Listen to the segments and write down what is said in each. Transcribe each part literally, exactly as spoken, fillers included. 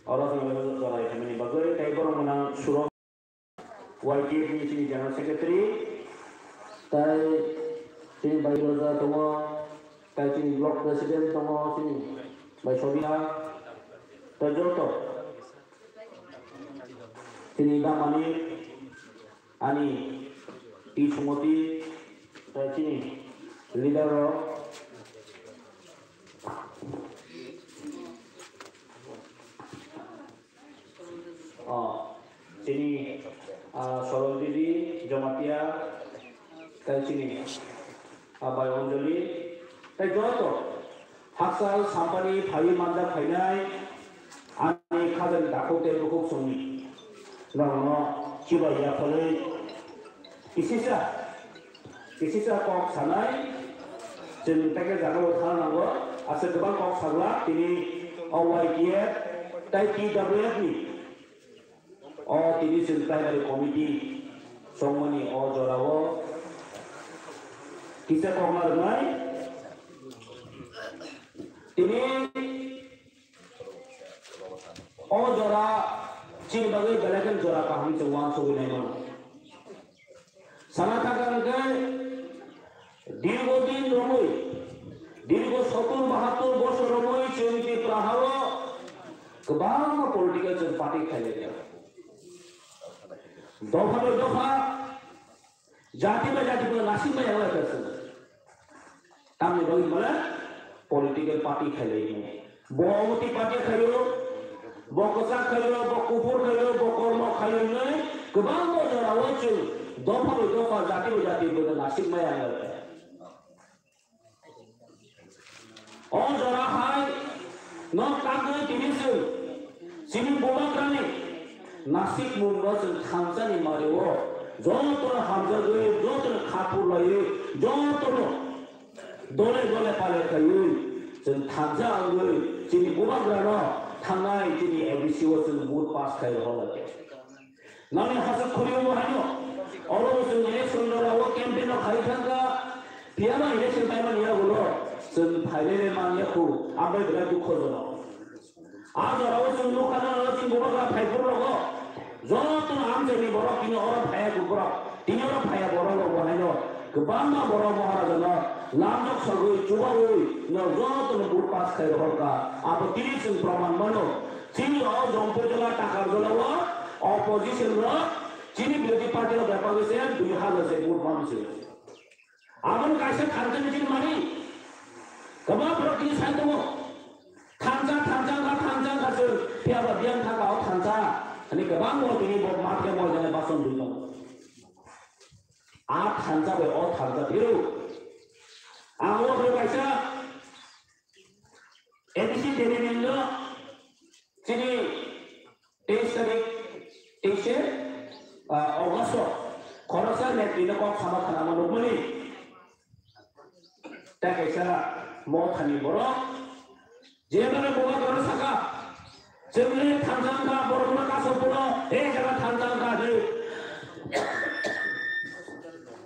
Oro chwng jorai khaimani bagwi tei borok mwnang Surok Y T F ni chini General Secretary, tai chini bai Roja tongo, tai chini Block President tongo, chini bai Sobia, tai joto chini Damani, ani T Sumoti, tai chini leader rok. O, chini, ah, Sorol Didi, Jamatia, tai chini, ah, bai Anjali, tai joto hakchal sampani phaiwi manjak phainai ani khajani takhuk tei bukhuk songni norokno chibai ya phwlwi kisisa Kisisa kok sanai, chwng tei khe jaga o thang nango, aswk kwbang kok sagla, tini o Y T F tei T W F ni o tini chwng primary committee songmani o jora o kisa kok ma rwnai. Tini o jora chini bagwi belai khe jora kaham se uansugwi naimano. Sana thangkha hwnkhe dirgo din romwi, dirgo sottur bahattur bosor romwi chwng Tripura hao kwbangma political chwng party khailaiya. Dopha bai dopha, jati bai jati bo nasikmaya wnglaikha chwng. Tamni bagwi hwnmale political party khailai hwnwi. Bo omoti party khaio, bo kwchak khaio, bo kuphur khaio, bo kormo khaio hwnwi kwbangma jorao chwng dopha bai dopha, jati bai jati bo nasikmaya wnglaikha. O jora hai nok tangwi tini chwng chini bubagrani nasikmungno chwng thansani mario jotono hamjagwi, jotono khapur laiwi, jotono dole dole pale khaiwi chwng thansa wngwi chini bubagrano thangnai chini A D C o chwng vote pass khai rohorlai. Nani hasa khuri o haino. Oro chwng election jora o campaign o khai thangkha. Phiyama election time ni yagulo chwng phailele man yakhu. Ambai belai dukho jono. A jora o chwng nukha na chini bubagra phaiphuru rogo. Joto amchaini borok tini oro phaya ku borok. Tini oro phaya borok rok bo haino. Kwbangma borok Maharaja no lamjok sagwi chubawi no joto no vote pass khai rohorkha. Abo tini chwng proman mano. Chini o Jampui jila, Takarjala o opposition rok chini birodhi party rok bepar se dui hazar se vote mano se. Aboni kaisa thansa ni chini mani. Kwbang borok tini sai tongo. Thansa, thansa wngkha, thansa wngkha se. Phiya ba biyang thaka o thansa. Ani kwbang borok tini bo mat khe moi jani bason dui tongo. A thansa bai o thansa phiru. Ang o kaisa A D C Delhi ni no chini teis tarik, teis, ah, August o khoroksa netrino kok sama khwnama nukmani. Tei kaisa Mothani borok, jebale bubagrano saka, chwngno thansa wngkha, borokno kaso phano, ei jaga thansa wngkha hinwi.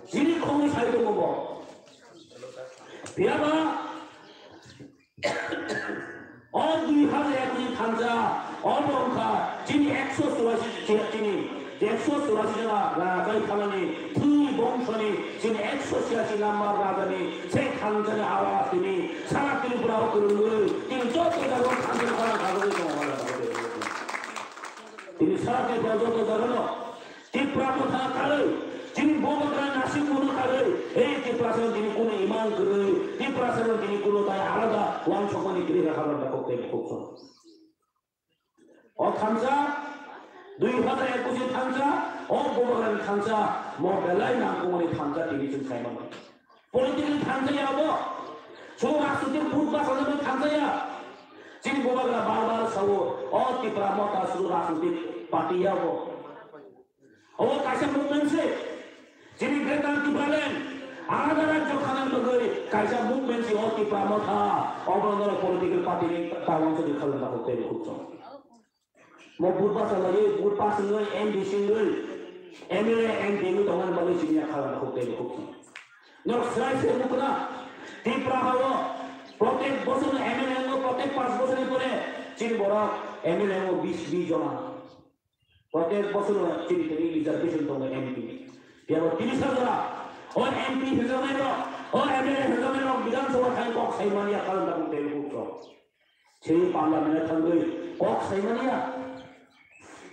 Chini khogwi sai tongo bo. Phiyaba O dui hazar ekus ni thansa, obo wngkha chini ekso churashi, chini ekso churashi jona raja thanani thwi bongsoni chini ekso churashi number rajani se thansani awas tini sara Tripura o kwrwngwi tini joto jaga o thansa khorang khajagwi tongo. Tini sara Tripura joto jagano Tipra Motha kharwi, chini bubagra nasing mano kharwi, ei Tiprasa tini kunu imang kwrwi, Tiprasa tini kunu tai alada wansokmani kwrwi rakha rok dakhok tei bukhuk song. O thansa, dui hazar ekus ni thansa, o bubagrani thansa, mo belai nangkukmani thansa tini chwng sai mano. Political thansa ya abo. So rajnitik vote bachajagwi thansa ya. Chini bubagra bar bar sao, o Tipra Motha sudu rajnitik party ya abo. Obo kaisa movement se. Chini Greater Tipraland, alada rajyo khana bagwi kaisa movement se o Tipra Motha. Obo no political party ni tabang se khalna ko tei khukchang. Mo vote basa lagwi, vote pass wngwi, M D C wngwi, M L A, M P wngwi tongmani bagwi chini ya khalangna huk tei huk. Norok swrai se nukna, Tripura hao, protek bosor ni M L A wngwi, protek panch bosor ni pore, chini borok M L A o bis bis jona. Protek bosor chini tini reservation tongo M P. Phiya bo tini sal jora. O M P hwnjaknai rok, o M L A hwnjaknai rok Bidhan Sabha thani kok sai mani ya karon da kok tei kok so. Chini parliament thangwi kok sai mani ya.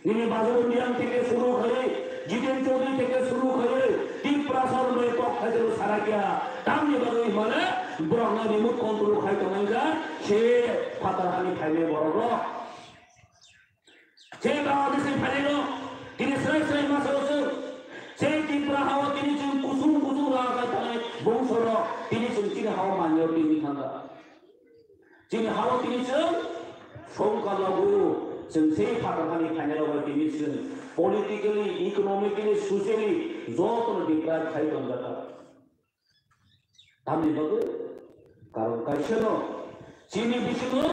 Nini Bajaru Miyang theke suru khai, Jiten Chaudhary theke suru khai, Tiprasa rok bai kok khai jalo sara kya. Tamni bagwi hwnmale borok no remote control khai tongnai ja, se phatar hani phainai borok rok. Je Bangladesh ni phainairok tini srai srai ma sao chwng. Je Tripura hao tini chwng kusung kusung rang khai thanai bongso rok tini chwng chini hao manyo tini thangkha. Chini hao tini chwng songkha logu chwng sei phatar hani phainairok bai tini chwng politically, economically, socially jotono deprive khai tongjak. Tamni bagwi? Karon kaisa no, chini bisingo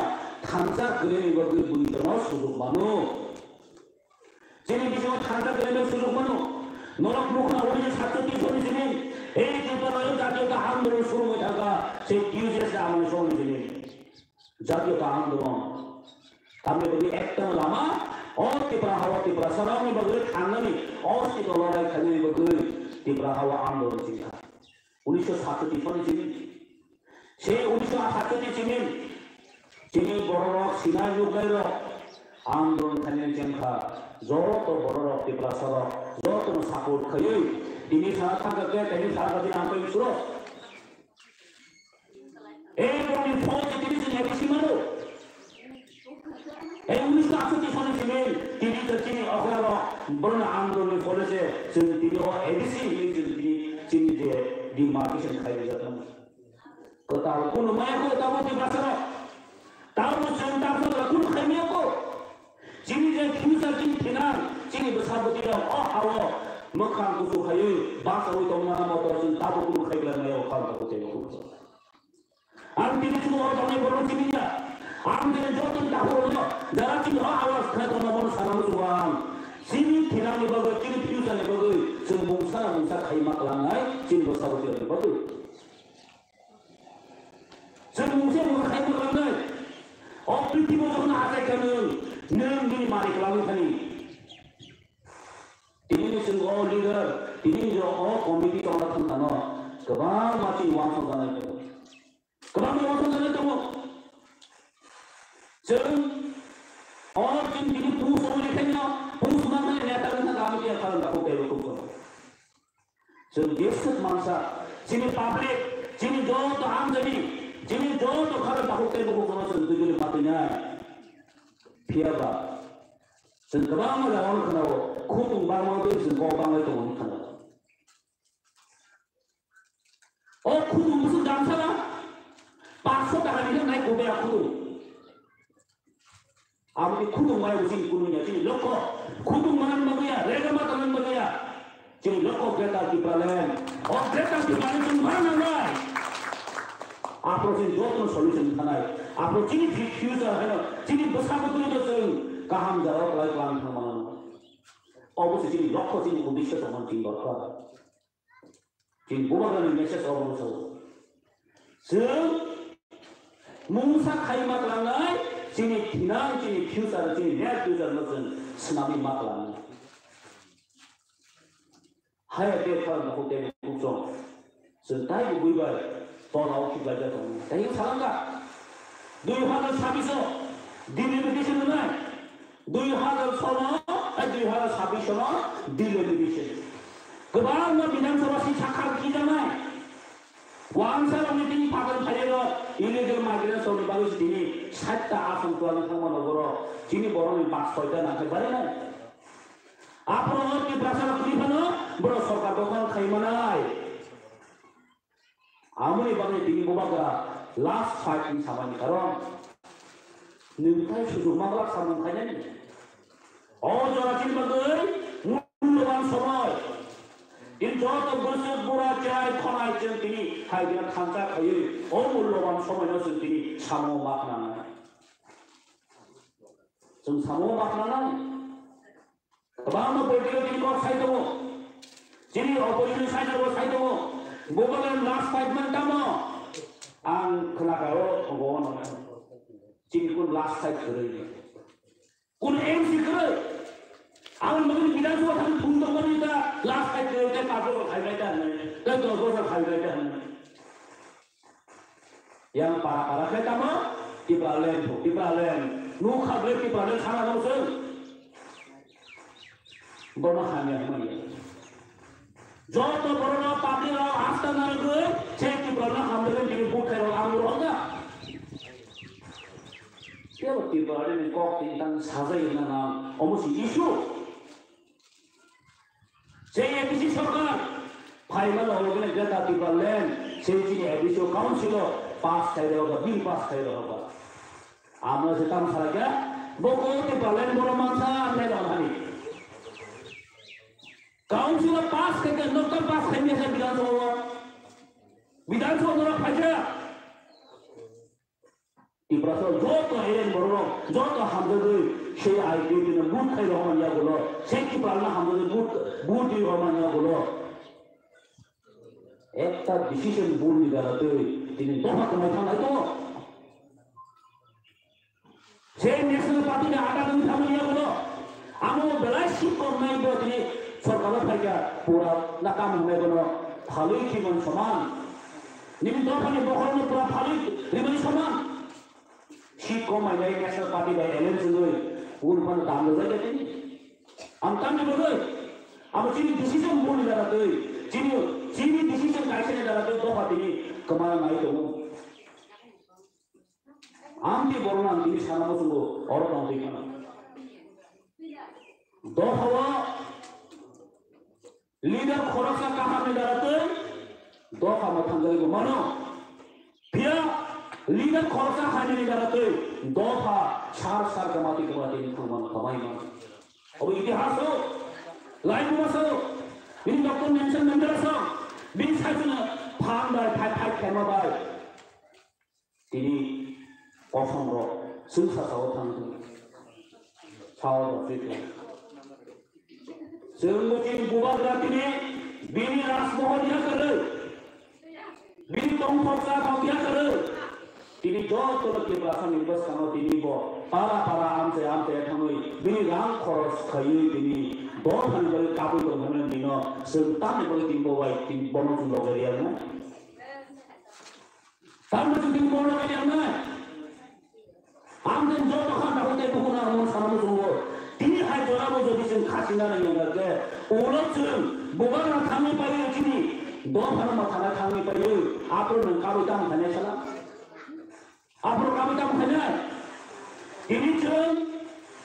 thansa kwrwini bagwi buitorno sujuk mano. Chini bisingo thansa kwrwini bagwi sujuk mano. Norok nukha uinwi satchoti soni sini, ei Tripura o jatiyoto andolon suru wngwi thangkha, sei T U J S ni amoni somoni sini. Jatiyoto andolon. Tamni bagwi ekta lama, o Tripura hao Tiprasa rokni bagwi thangnani, o siko lorai khainani bagwi Tripura hao andolon chengkha. Unisho satchoti soni chini. Sei unisho satchoti chini. Chini bororok, sinai nuknairok, andolon khainani chengkha. Joto bororok, Tiprasarok, jotono support khaiwi. Tini sana thangkha khe, tini sana khe, ang khe suro. Ei borokni phone se tini chini A D C mano. Ei unisho atshoti soni simi tini to chini okra ro borokni andolni phone se chini tini o A D C ni chini tini chini je demarcation khai rijak mano. Kwtal kunu maya ko tamo Tiprasa ro. Tamo chwng tamo kunu khai maya ko. Chini je future chini thinang, chini bwsa bwtwi rok o hao mwkhang kuchuk khaiwi bachaui tongmana moto chwng tabuk kunu khai glak maya o kha wngkha bwtwi rok. Ang tini chwng o tongnai borok chini ya. Ang tini joto ni takhuk rok jara chini o awas khna tongma bono sana muchungo ang. Chini thinang ni bagwi, chini future ni bagwi chwng mungsa mungsa khai ma klangnai chini bwsa bwtwi rok ni bagwi. Chwng mungsa mungsa khai ma klangnai. O prithibi o jokhon achai kha nwng, nwng bini malik kwlangwi thani. Tini ni chwng o leader, tini ni o committee tongna thang thano kwbangma chini uansuk janai tongo. Kwbangma uansuk janai tongo. Chwng o chwng tini push wngwi khaino, push mankhai neta wngkha kami khe khalang dakhuk teibo khukjagao. Chwng jeswk mansa, chini public, chini joto amjani, chini joto kharo takhuk tei bukhuk jono chwng twijlwi matwinai. Phiyaba, chwng kwbangma jagao khwnao, khudung bangma tei chwng kok bangwi tongmani khwnao. O khudung bwswk damsala, paanch sho taka ni nai kubera khudung. Aboni khudung bai bo chini kunu ya, chini lokho. Khudung manani bagwi ya, rega ma tanani bagwi ya. Chini lokho Greater Tipraland. O Greater Tipraland chwng ma nangnai. Aphro chini joto solution thanai. Aphro chini fu-, future haino, chini bwsa bwtwi no chwng kaham jagao kwlai kwlai thangma nangnai. Obo se chini lokho, chini uddesho tongmani chini dorkar. Chini bubagrani message obo sao. Chwng mungsa khai ma klangnai, chini thinang, chini future, chini near future no chwng swnamwi ma klangnai. Haya te khar na hote kuchong. Chwng tai bo buibai, tona o khiklai ja tong. Tai salanga. Dui hazar sabbish o delimitation nai. Dui hazar sono, eh, dui hazar sabbish sono delimitation. Kwbangma Bidhan Sabha si sakha khijaknai. Wansa rokni tini phatar phaiyero illegal migrants rokni bagwi si tini sait ta asam twlangwi thangmano borok. Chini borokni bak soita nangkhe barinai. Aphuru Tiprasa rok twi phano borok sorkar dokhol khai manai. Amoni bagwi tini bubagra last fight ni samani karon nwng tai sujuk manglak samung khainani. O jora chini bagwi mulloban somoi. Tini joto bwswk bura chai khonai chwng tini hai dina thansa khaiwi o mulloban somoino chwng tini samungo ma khnanai. Chwng samungo ma khnanai. Kwbangma political tini kok sai tongo. Chini opposition side rok sai tongo. Bubagra last fight man tamo. Ang khna ka o tongo no. Chini kun last fight kwrwi. thani thum tongmani ta last khai tei tei pass bosor khai bai ta hwnwi, tei dos bosor khai bai ta hwnwi. Yang para para khe tamo Tipraland pho, Tipraland. Nuk kha ble Tipraland sana no se. Bono hamya hamya. Joto borok no public rok hasta narwgwi se Tipraland hamya bini bukthai rok ang rok na. Kebo Tipraland ni kok tintang sajai na na omo si issue. Sei A D C sorkar phaima loge loge Greater Tipraland sei chini A D C o council o pass khai rw ba, bill pass khai rw ba. Amo se tam sara kya, bo ko Tipraland bono mansa amne rw hani. Council o pass khai kya, nokta pass khai mesa Bidhan Sabha o. Bidhan Sabha o phaikya. Tiprasa joto Eren borok joto hamjagwi sei I P F T no vote khai rohormani yagulo, sei Tiprasa no hamjagwi vote, vote rwi rohormani yagulo. Ekta decision bul ni dara twi tini dopha kwmai thangnai tongo. Sei National Party ni ada wngwi thangnai yagulo. Amo belai sik koknai bo tini sorkar o phaikha pura na kam hwnai bono phalwi khimon soman. Nini dophani bokhorokno pura phalwi rimani soman. Seat kom mainai National Party bai alliance wngwi, ur phano dam rwjak ya tini. Ang tamni bagwi, abo chini decision boni dara twi, chini, chini decision kaisa ni dara twi dopha tini kwmana nai tongo. Ang tei borokno ang tini sana muchungo oro tong twi phano. Dopha o Leader khoroksa kaham ni dara twi dopha mwthang gari bo mano. Phiya leader khoroksa hamya ni dara twi dopha sar sar kwmati kwmati ni thangma no kwmai mano. Obo itihas o, lai buma sao, bini Doctor Nelson Mandela sao, bini saichung phan bai phai phai khaima bai. Tini kosom rok chwng sasao thang thung. Sao rok twi thung. Chwng bo tini bubagra tini bini rajmohon ya kwrwi. Bini tongthok cha thok ya kwrwi. Tini joto no Tiprasa ni bwskango tini bo para para amchai amchai thangwi bini rang khoros khaiwi tini dol thani bagwi kabwi tong thangmani bino chwng tamni bagwi tini bo bai tini bono chwng logai riyakna. Tamni bagwi tini bono logai riyakna. Ang tei joto kha tabuk tei bukhuk nang mung sana muchungo. Tini hai jora bo jodi chwng khachina nang yang khe, ulo chwng bubagra thangwi paiwi chini dophano ma thana thangwi paiwi, aphuru nwng kabwi tamo khainai sala? Aphuru kabwi tamo khainai? Tini chwng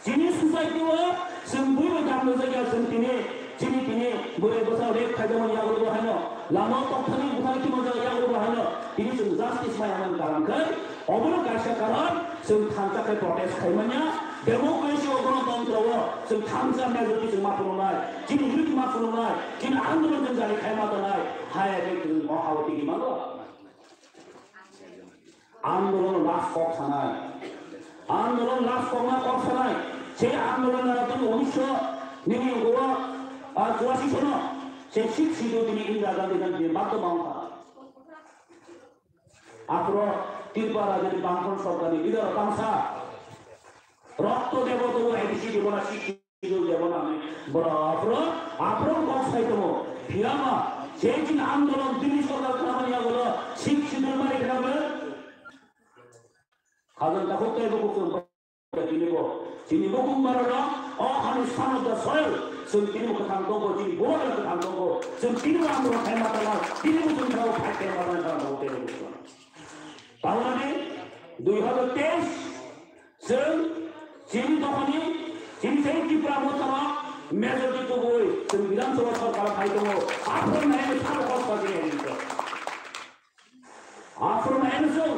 chini society o chwng bui bai tamo jakya chwng tini, chini tini bwrwi bwsa rape khaijakmani yagulo bo haino, lama o tokthani buthar khimajak yagulo bo haino, tini chwng justice maya man karam khe, obono kaisa karon, chwng thansa khe protest khaimanya, democracy o, gonotantro o, chwng thansa majority chwng ma phunuknai, chini unity ma phunuknai, chini andolon chwng jari khaima tongnai, hai hai khe chwng o ha o tigi mango. Andolon last kok sanai, andolon last kok ma kok sanai, se andolon na tini unisho nini goa, ah, churasi sono, se sik sido tini Indira Gandhi nan tini bakto bangkha. Aphuru Tripura rajyoni Bamfront sorkarni leader rok bangsa rokto debo tobo A D C debo na Sikh debo na borok aphuru aphuru kok sai tongo. Phiyama je chini andolon Delhi sorkar khnamani yagulo Sikh Schedule mani khna bwle. Khajang takhuk tei bukhuk chwng Tini bo, tini bo kung maro no, o hani son of the soil, chwng tini bo kwthang tongo, tini bo kwthang tongo, chwng tini bo ang bo khai mata na, tini bo chwng thao khai khai mata na, thao tini bo. Tawnani dui hazar teis, chwng chini dokhani, chini sei Tipra Motha no majority tubui, chwng Bidhan Sabha sorkar khai tongo, aphuru nai thao kos kajri hai. Aphuru nai chwng.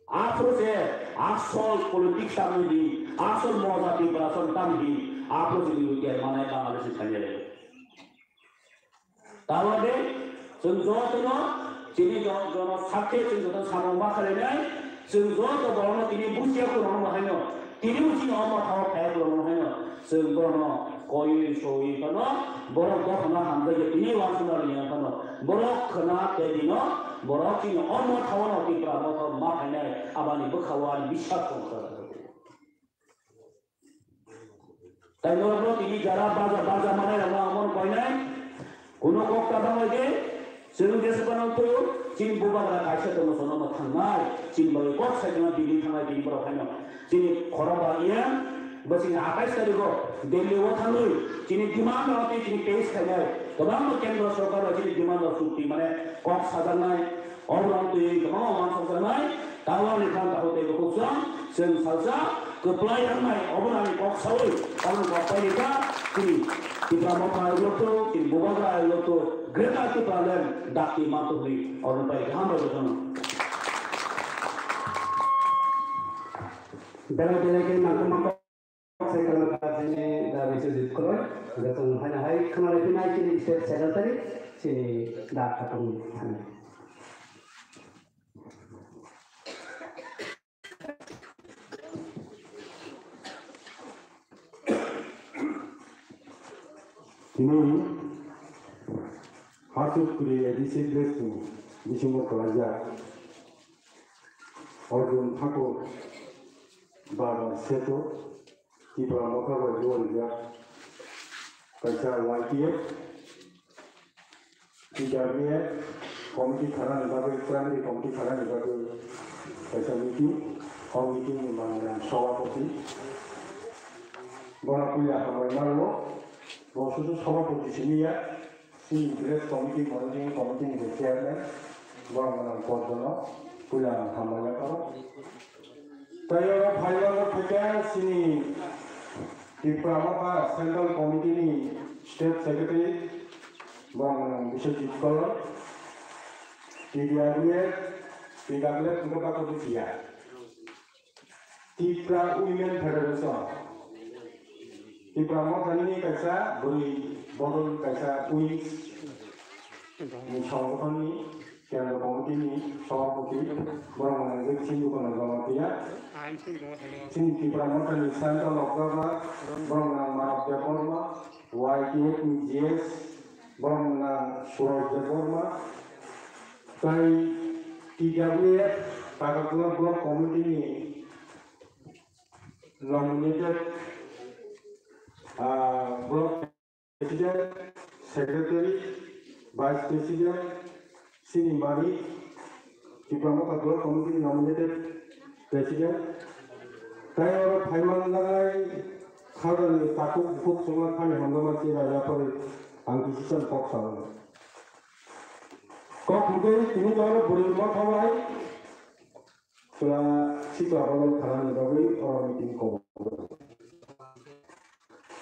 Aphuru se asol politics tamni di, asol moja preparation tamni di, aphuru se ni rupiah manai Bangladesh ni thani le. Tawade, chwng jotono, chini jo-, jono sakhe chwng joto samung ma khainai, chwng joto borokno tini busia khulumno haino, tini bo chini omo thao phai khulumno haino, chwng bono koi soi phano, borok dophano hamjak ya tini wansukna liya phano, borok khna tei dino, borok chini omo thao no Tipra Motha ma khainai, abani bwkha o ani biswas tong kha. Norokno tini jara baja, baja manai rokno ang bono koinai. Kuno kok ta banglai de, chwng jesa phano thwiyo, chini bubagra kaisa tongo, sono thangnai, chini bagwi kok sai tongna bini thangnai, bini borok haino. Chini khorok ba iya, bo chini atais tarikh o Delhi o thangwi, chini demand rok tei chini pace khainai, kwbangma kendra sorkar bai chini demand rok chukti mane kok sajaknai, oborok twi kwbangma uansukjaknai, Tangwani khan takhuk tei bukhuk chwng, chwng salsa kwplai wngnai, obono ani kok saui, obono kok paini kha, chini Tipra Motha ayuk lokto, chini Bubagra ayuk lokto, Greater Tipraland dakti manto hwnwi obono pai kha, hambai jotono. Belai belai khe mangkuk mangkuk. Sai kwlwng kha chini da Biswajit Khulai, hwnkhe chwng haino hai khwnalai phinai chini state secretary, chini da Khatungni thani. Tini Hasuk Kuri A D C dress ni bisingo kwlaijak Arjun Thakur Baba Setu Tipra Motha bai luarijak kaisa Y T F, T W F committee thanani bagwi, primary committee thanani bagwi kaisa meeting, o meeting ni manwi ang sabhapati. Bono puila hambai mano, bo susu sabhapati simi ya. Chini village committee, monitoring committee ni chairman, borok mwnang Porjono, puila ang hambai yapharo. Tei oro phaimango phaikha chini Tipra Motha Central Committee ni State Secretary, borok mwnang Biswajit Kol, T D R U F, T W F wngkha Bakudu Tia. Tipra Women Federation, Tipra Mothani kaisa bwrwi bodol kaisa wings ni songgothon ni kendra committee ni sabhapati borok mwnang Singh Bukana Jamatia, chini Tipra Mothani central observer borok mwnang Manav Debbarma, Y T F ni G S borok mwnang Suraj Debbarma, tei T W F Takarkula Block Committee ni nominated, ah, Block President, Secretary, Vice President, chini mari Tipra Motha Block Committee nominated President. Tei oro phaiman nangnai khajani takhuk bukhuk chwngma khani hamjakma chwrai yaphari ang decision kok sao. Kok hwnkhe tini oro bwrwi motha bai chwla sikla bolong khanani bagwi oro meeting kok.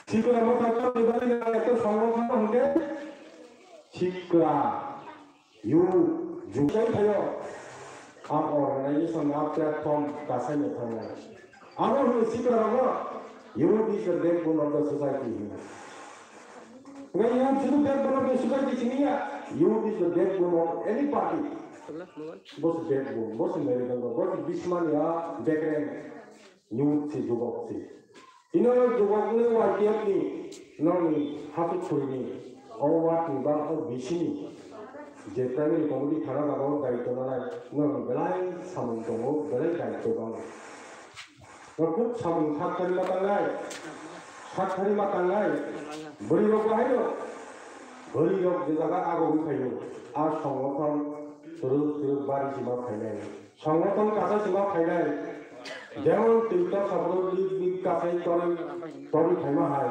Sikla motha kok ni bagwi nang ekta songbothano hwnkhe sikla youth jugai thaio. A organization a platform kasaino thangnai. Abo hwnwi sikla rogo youth is the backbone of the society hwnwi. Hwnkhe youth sudu backbone of the society simi ya, youth is the backbone of any party. Bo se backbone, bo se merudango, bo se bismani a bekreng. Youth se jubok se. Ino jubok ni Y T F ni nokni hapuk khuri ni o ward ni ba o B C ni je primary committee thana jaga o daityo nanai nokni belai samung tongo, belai daityo bango. Norok kuk samung sak thani ma tangnai, sak thani ma tangnai. Bwrwi rok bahai no, bwrwi rok je jaga ago wi phaio, a songothon suruk suruk bari sima phainai. Songothon kasa sima phainai, jemon Tripura Sabro League ni kasai torwi, torwi phaima hai,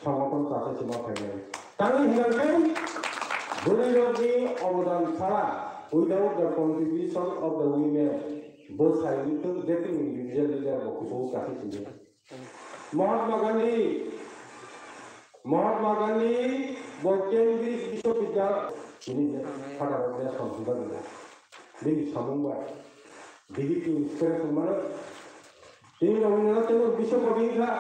songothon kasa sima phainai. Tangwi hwnka khe, bwrwi rokni obodan sara, without the contribution of the women, bwsai wngthok, je kunu individual leader bo kubugo kasa simi. Mahatma Gandhi, Mahatma Gandhi bo Cambridge Biswabidyalaya ni phataro de samsung bagwi bini samung bai bihik ni inspiration mano. Tini Rabindranath Tagore biswa kobing kha,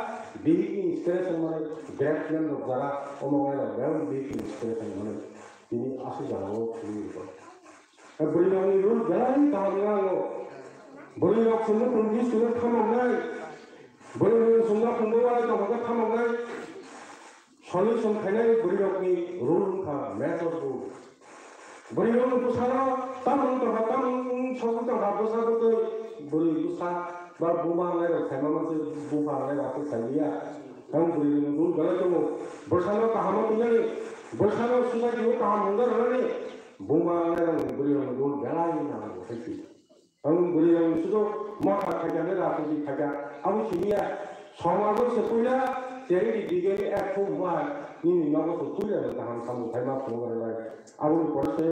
bihik ni inspiration mano, great man rok jara omo ngai rok bihik ni inspiration mano. Tini aswk jagao thangwi rwkha. Bwrwi rokni role belai kaham wngya ango. Bwrwi rok chwngno pungdi chwngno thamaknai. Bwrwi rok chwngno pungbo walai tongkha khe thamaknai. Solution khainai bwrwi rokni role wngkha major role. Bwrwi rokni bwsano tamung tongkha, tamung sogwi tongkha bwsa bwtwi bwrwi bwsa ba buma wngnai rok khaima manse bupha wngnai rok khe khailiya. Ang bwrwi rok dul belai tongo. Bwsano kaham o twngnani, bwsano society o kaham hwnna rwnani, buma rok bwrwi rok dul belai nango hai se. Ang bwrwi rok sudo motha khaikha ne rajniti khaikha abo simi ya. Somajo se puila cherwi dige ek phuk ma nini nogo se puila kaham samung khaima phunuk rwnai. Aboni pore se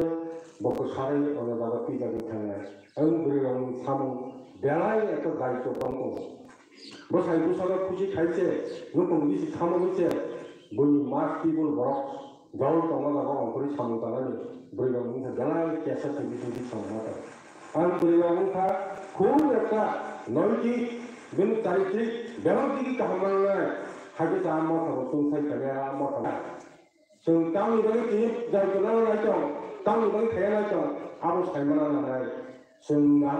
bokto sarai ono jaga pijagwi thangnai. Ang bwrwi rok samung belai ekta daityo tong tongo. Bwsai bwsano khusi khai se, nukhung bisi thamogwi se, buini mas tibul borok jol tongna jaga ongkhorwi samung tangnani bwrwi rok wngkha belai kesa se bising bising samung ma tong. Ang bwrwi rok wngkha khub ekta noitik, bini charitrik belai tigi kaham mangnai, hakhe ta motha bo chwng sai kha ya motha. Chwng tamni bagwi tini jai kwlana nai tong, tamni bagwi thaya nai tong, abo saimana nangnai. Chwng na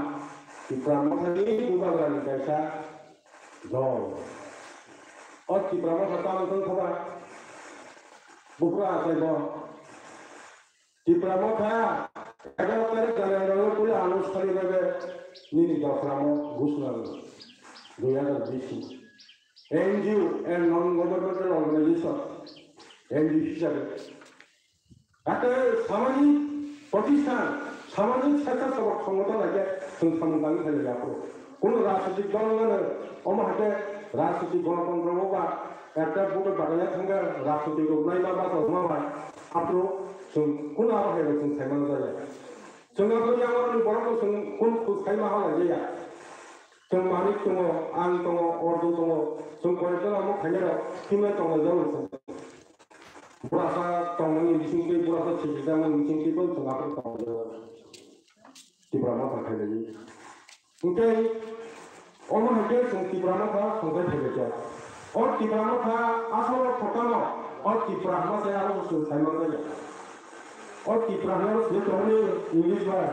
Tipra Mothani Bubagrani kaisa dol. O Tipra Motha tamo thang thaba? Buphuru achai bo. Tipra Motha egaroh tarikh January o puila anunsthanik bhabe nini dophramo ghoshona rwdi. Dui hazar bish ni N G O, a non-governmental organization, N G O hisabe. Ate samajik protisthan, samajik sechasebok songothon hai khe chwng samung tangwi khailaiya phuru. Kuno rajnitik dol nano omo hai khe rajnitik gonotontro o ba ekta vote o badaina thangkha rajnitik rok naima bachajak ma bai. Aphuru chwng kuno abo hai rok chwng saimano jaya. Chwng abo yago ni borok rok chwng kun khus khaima halai jaya. Chwng Manik tongo, ang tongo, Orjun tongo, chwng koyekjona omo khainai rok himlai tonglai jago chwng. Burasa tongnani bisingtwi, burasa sikijaknani bisingtwi bo chwng aphuru tonglai jago. Tipra Motha khailaiwi. Hwnkhe omo hai khe chwng Tipra Motha songchai phaibaikha. O Tipra Motha asolo thokano, o Tipra hwnma se aro chwng saimanjaya. O Tipra hwnma se tongmani English bai.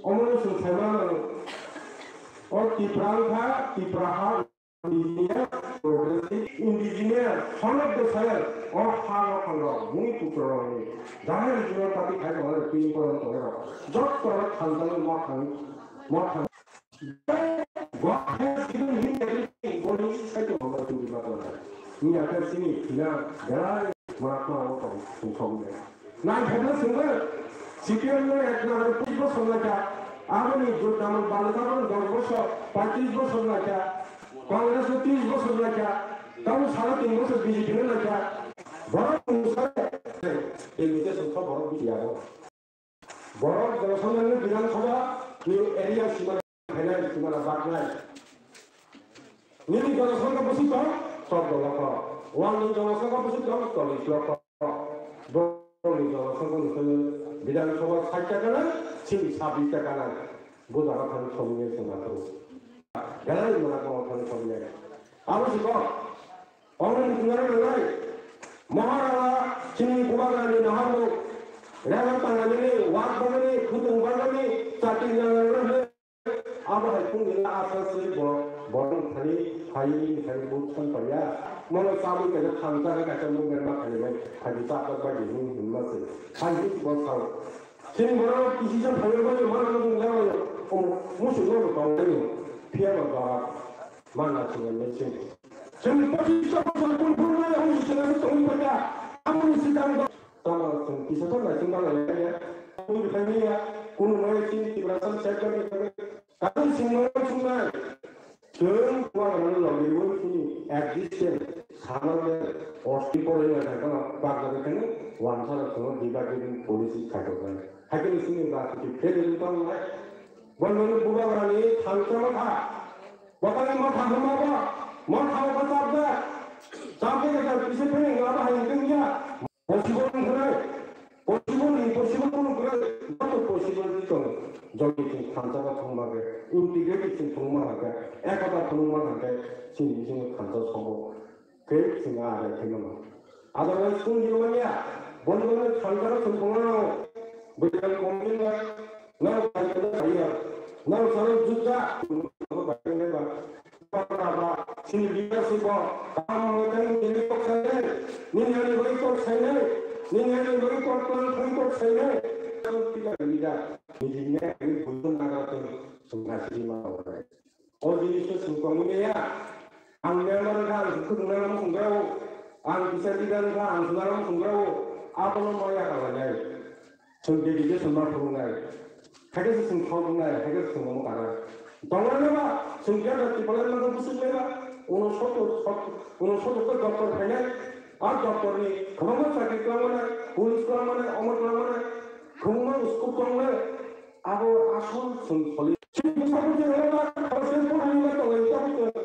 Omono chwng saimano nango. O Tipra wngkha Tipra ha indigenous, progressive, indigenous, son of the soil, o ha rok phangrok, bhumi putro rokni, jahai regional party khai tongo, pin koron tongo, jotto rok thansa ni mothang, mothang. God has given him everything, boni sai tongo, twi ma tongo. Ni akhir sini, thina, belai, moratma, o tong, tong, tong, tong. Nai khaina swngo, C P M no ek number pais bosor naikha, aboni jotnamung balwkha bono dos bosor, paitris bosor naikha, Congress o tris bosor naikha, tamo sara tin bosor B J P no naikha. Borok mungsa, invitation kha borok bisi abo. Borok Jonosonghani Bidhan Sabha ni area sima khainai, sima na baknai. Nini Jonosongkha bwswk tong? Chordo lokho. Wangni Jonosongkha bwswk tong? Chollish lokho. Borokni Jonosongkha ni simi Bidhan Sabha sait taka nang, simi sabbish taka nang. Bo jaga thani somiya sima thung. Belai mona kono thani somiya. Abo si kok. Omo ni tunai nangnai. Maharala chini Bubagrani naharmung. Rega tanganini, wak bagani, khutung bagani, chati nanganani. Abo hai phung nila asa sri bo, borok thani, hai ni thani bo thang paya. Mono sabui kaisa thansa hai kaisa movement ma khainai, hai ni chaprak bai ni hwn hwn ma se. Hai ni bo sao. Chini borok kisi sa phayo bai, mano nung ya bai. Omo, musu no no tong lai. Phiya ba ba. Mana chini machine. Chini pochis bosor kun kun lai, omo chini tong paya. Amo ni sidang ba. Tama chwng kisa thok naising ma lai ya. Kunu khaini ya, kunu mai chini Tiprasa side ba ni khaini. Katung singmo sungnai. Chwng kuarano logi wng sini existence sanale osti pore ya thangkano bagda khaini wansara chwng diba giving policy khaitoknai. Haikhe sini rajniti failure tongnai. Bondoni Bubagrani thangsa motha. Botani motha hwnma bo. Motha bo chapjak. Chapjak kisa phini ngaba hai wngya. Possible wngkha nai. Possible ni possible wngkha nai. Joto possible ni tong. Joto chwng thansa ba thwngma khe. Integrate chwng thwngma khe. Ekota thwngma khe. Chini bisingo thansa sombo. Khe chwng a bai khe mano. Otherwise, kung jil manya. Boni boni thansa rok chwng thwngma no. Bwrwi rok kong jil na. Nang bai khe na bai ya. Nang salo jukja. Nang bai khe na ba. Chini leadership o kaham hwnwi tei nini kok sainai, nini ani bagwi kok sainai, nini ani bagwi kok plan thangwi kok sainai. Leader, nini ani bagwi bujo nagra tong swngnai sini ma hwnai. O jinis no chwng tongwi maya. Ang member wngkha, ang khwtwng nang mung wngkha, Ang kisa leader wngkha, ang sunarok sungkrao, abono ma yakalainai. Chwng dedication ma phunuknai. Haikhe se chwng thok wngnai, haikhe se chwng omo kana. Tongnai ba, chwng khe da Tipraland no bwswk nai ba. Uno sotto, sot-, uno sotto khe doctor phainai. A doctor ni kwbangma chakri kwlangmani, police kwlangmani, omo kwlangmani, kwbangma scope tongnai. Abo asol chwng soli. Chini bwskango je eba khoroksa porani ba tongo, eba bo tongo.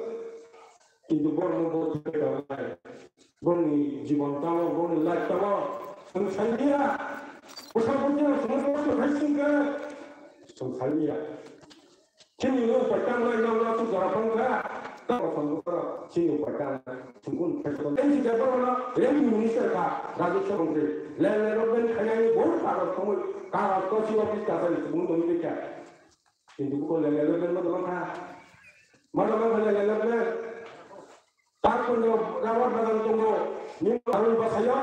Kintu borokno bo thwibai tongnai. Borokni jibon tamo, borokni life tamo. Chwng sai liya. Bwskango je chwng kosto khai singkhe. Chwng sai liya. Chini upai tangnai nang lasu jora phang kha. Tamo chwng bwskango chini upai tangnai. Chwng kun khai singkhe. Chini je borokno revenue minister kha, rajaswa montri. Land allotment khainani bohut kagoj tongwi. Kagoj to si office kasari chwng tongwi kha. Kintu buko lele lele ma dolo kha. Ma dolo kha lele lele. Tar kono rubber bagan tongo. Ni harun basayo.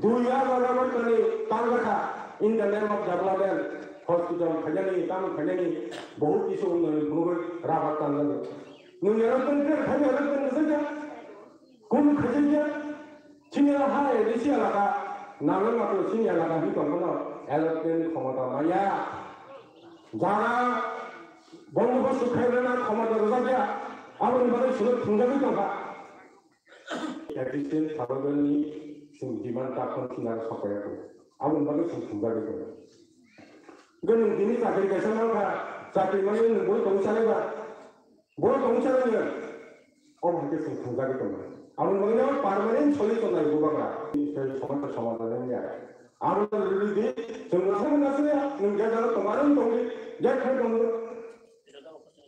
Dui hajar rubber kani tar rakha. In the name of development. Hospital khajani, tam khajani. Bahut kisu unnoyon bhumigor rubber tanjani. Nung yaran tan kre khajani yaran tan kre. Kun khajikya, chini ha A D C elaka, nangma to chini elaka hi tongmano, allotment khomota maya. Jara, bondobosto khairana khomota rwjakya, aboni bagwi sino thungjagwi tongkha. Existing thabaibani chwng demand takhon chwng aro sokpaiya kho. Aboni bagwi chwng thungjagwi tongo. Gwnang dini chakri kaisa mankha, chakri mani nwng boi tong sanaiba. Bo tongsa rwngya. Obo hai khe chwng thwngjagwi tongo. Aboni bagwino permanent solution nai bubagra. Israel somosa somadhan wngya. Abo rwdi, chwng rwchapna swiya, nwng je jaga tongo, aroni tongdi, je khai tongo.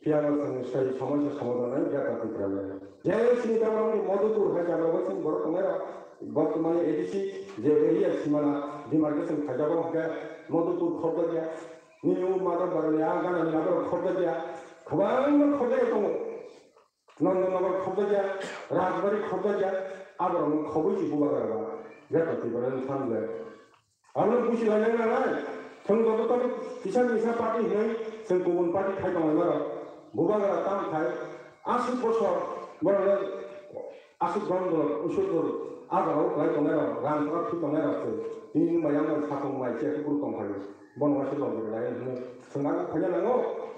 Phiya bo chwng Israel somosa somadhan nai, jata Tripura nai. Je sini tamo ni Madhupur hai jaga bo chwng borok tongnai rok. Bottomani A D C, je area simana, demarcation khaijago hwnkhe Madhupur khobjakya. Nini o mother barani a gana ni naboro khobjakya. Kwbangma khobjakya tongo. Nondonagar khobjakya, Rajbari khobjakya, aborokno khobwi si bubagra ba. Jeta Tiprani sanle. Abono busi lainai nanai. Thwng joto tabuk kisa kisa party hinwi chwng kubun party khai tonglai maro. Bubagra tam khai aswk bosor borokno aswk dondor, uswk dor, aborok lai tongnai rok, rang saka thwi tongnai rok se. Tini wng bai yang bai sakong mai che kubur tong phaio. Bono waisa lobjak lai hinwi chwng ang khaina nango.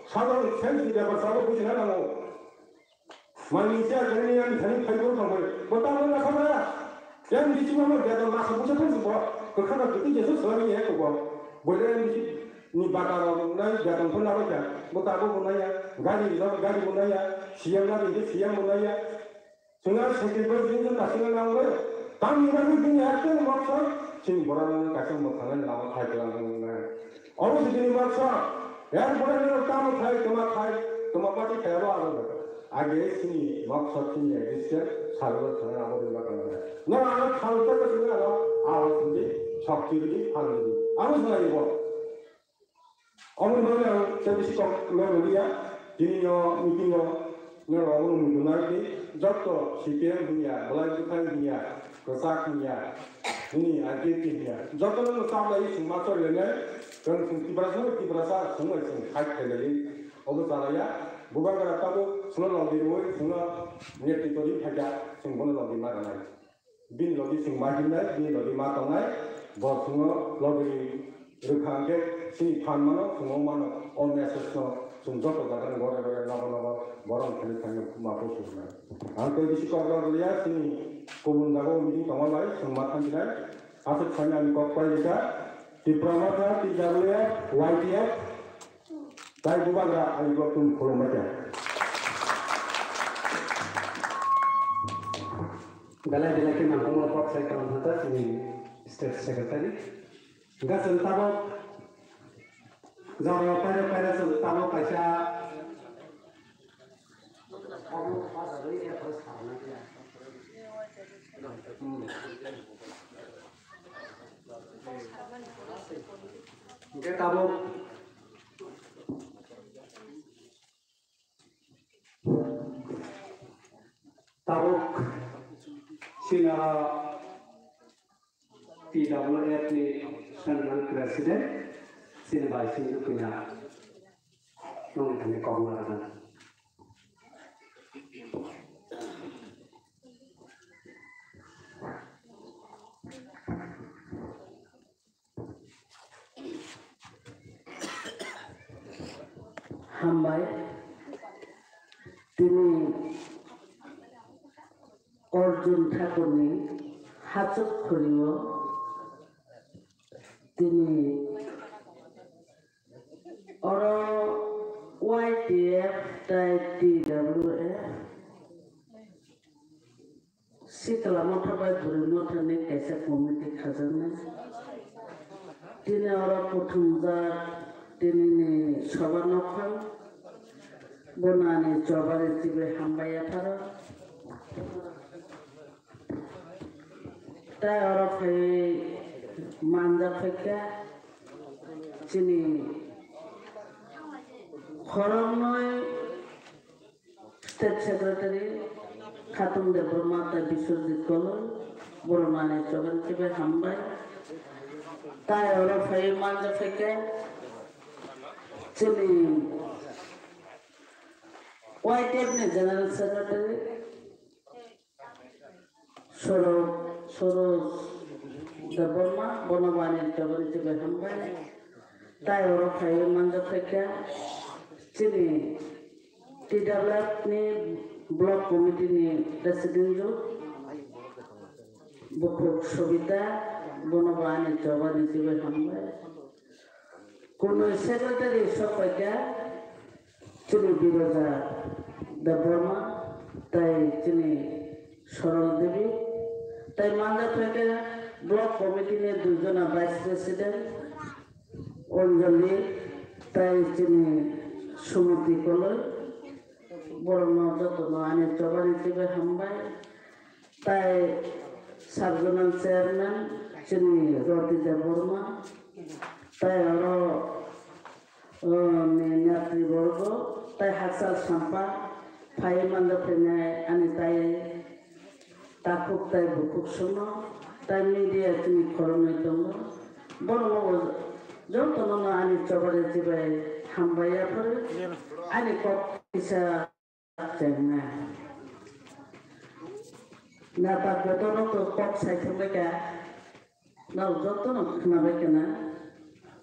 Sadharon sense ni bepar sabo bujina nango. Manwi se akhirni ani thani phai borok tongbai. Bo tamo na khabra. Yang bisingo no jadon masa busa thang bo. Kwkhana bikin jesu salami ya ko bo. Boile yang bisi ni bata rok nai jadon phone abo ja. Bo tabo bo nai ya. Gari rok gari bo nai ya. C M na bisi C M bo nai ya. Chwng sacrifice din jin kasing nang le. Tam ni bagwi din ya ken moksa. Chini borok nang kasing bo thangnani lama khai tlang nang. Obo se chini baksa, er pore nini tamo khai, toma khai, toma party khai abo aro. Age chini baksa chini existence sarbo thana abo din baksa. No ano khal to ko chini aro, aro chini shakti di, phal di. Abo se nai bo. Obo ni bagwi ang tei bisi kok no rwliya, tini no meeting o. Norok obo nung nai di, joto C P M hinya, Belai Bwthai hinya, Kwchak hinya, nini I P F T hinya, joto no chap lai chwng ma chori lai nai, chwng chwng Tiprasa no Tiprasa chwng bai chwng fight khai lai, obo cha lai ya, bubagra tabuk chwng no logi rwui chwng no netritwo ri phaikha, chwng bono logi ma rwnai. Bini logi chwng ma himnai, bini logi ma tongnai, bo chwngno logi rwkha hwnkhe chini phan mano, chwng o mano, o message no chwng joto jaga ni gore gore nogo nogo borok thani thani ma post rwnai. Ang tei bisi kok rok liya, chini kubun jaga o meeting tongma bai chwng ma thangjinai. Aswk sani ani kok pai rikha, Tipra Motha, T W F, Y T F, Tai bubagra ani blok tun khulumbaikha. Belai belai khe nangkukmano kok sai tong thangkha chini state secretary. Hwnkhe chwng tabuk jora paira paira chwng tabuk kaisa Hwnkhe tabuk, tabuk sinara T W F ni General President, sini bai sini punya nong thani kong laga. Hambai. Tini Arjun Thakurni hachuk khuri-o tini oro Y T F tai T W F Sikla motha bai bwrwi mothani kaisa committee khajaknai. Tini oro kuthumjak tinini soba nokhang. Bono ani chobani chibwi hambai yapharo. Tai oro phaiwi manjak phaikha chini khoroknwi State Secretary Khatung Debbarma tai Biswajit Koloi, borok nani chobani khe bai hambai. Tai oro phaiwi manjak phaikha chini Y T F ni General Secretary Sorok, Sorok Debbarma, bono bo ani chobani khe bai hambai. Tai oro phaiwi manjak phaikha chini T W F ni block committee ni president rok, Bukhuk Sobita, bono bo ani chobani khe bai hambai. Kunui secretary sok phaikha chini Biroja Debbarma tai chini Sorol Devi, tai manjak phaikha block committee ni duijona vice president Anjali tai chini Sumati Koloi. Borokno jotono ani chobani khe bai hambai. Tai sub-zonal chairman chini Roti Debbarma, tai oro, o, ni netriborgo, tai hakchal sampa phaiwi manjak phainai ani tai takhuk tai bukhuk songno, tai media chini khoroknwi tongo. Borokno bo jotono no ani chobani khe bai hambai yapharo. Ani kok kisa Chengna. Nata kotorno to kok sai thangbai kha. Nal joto no khnabai kha na.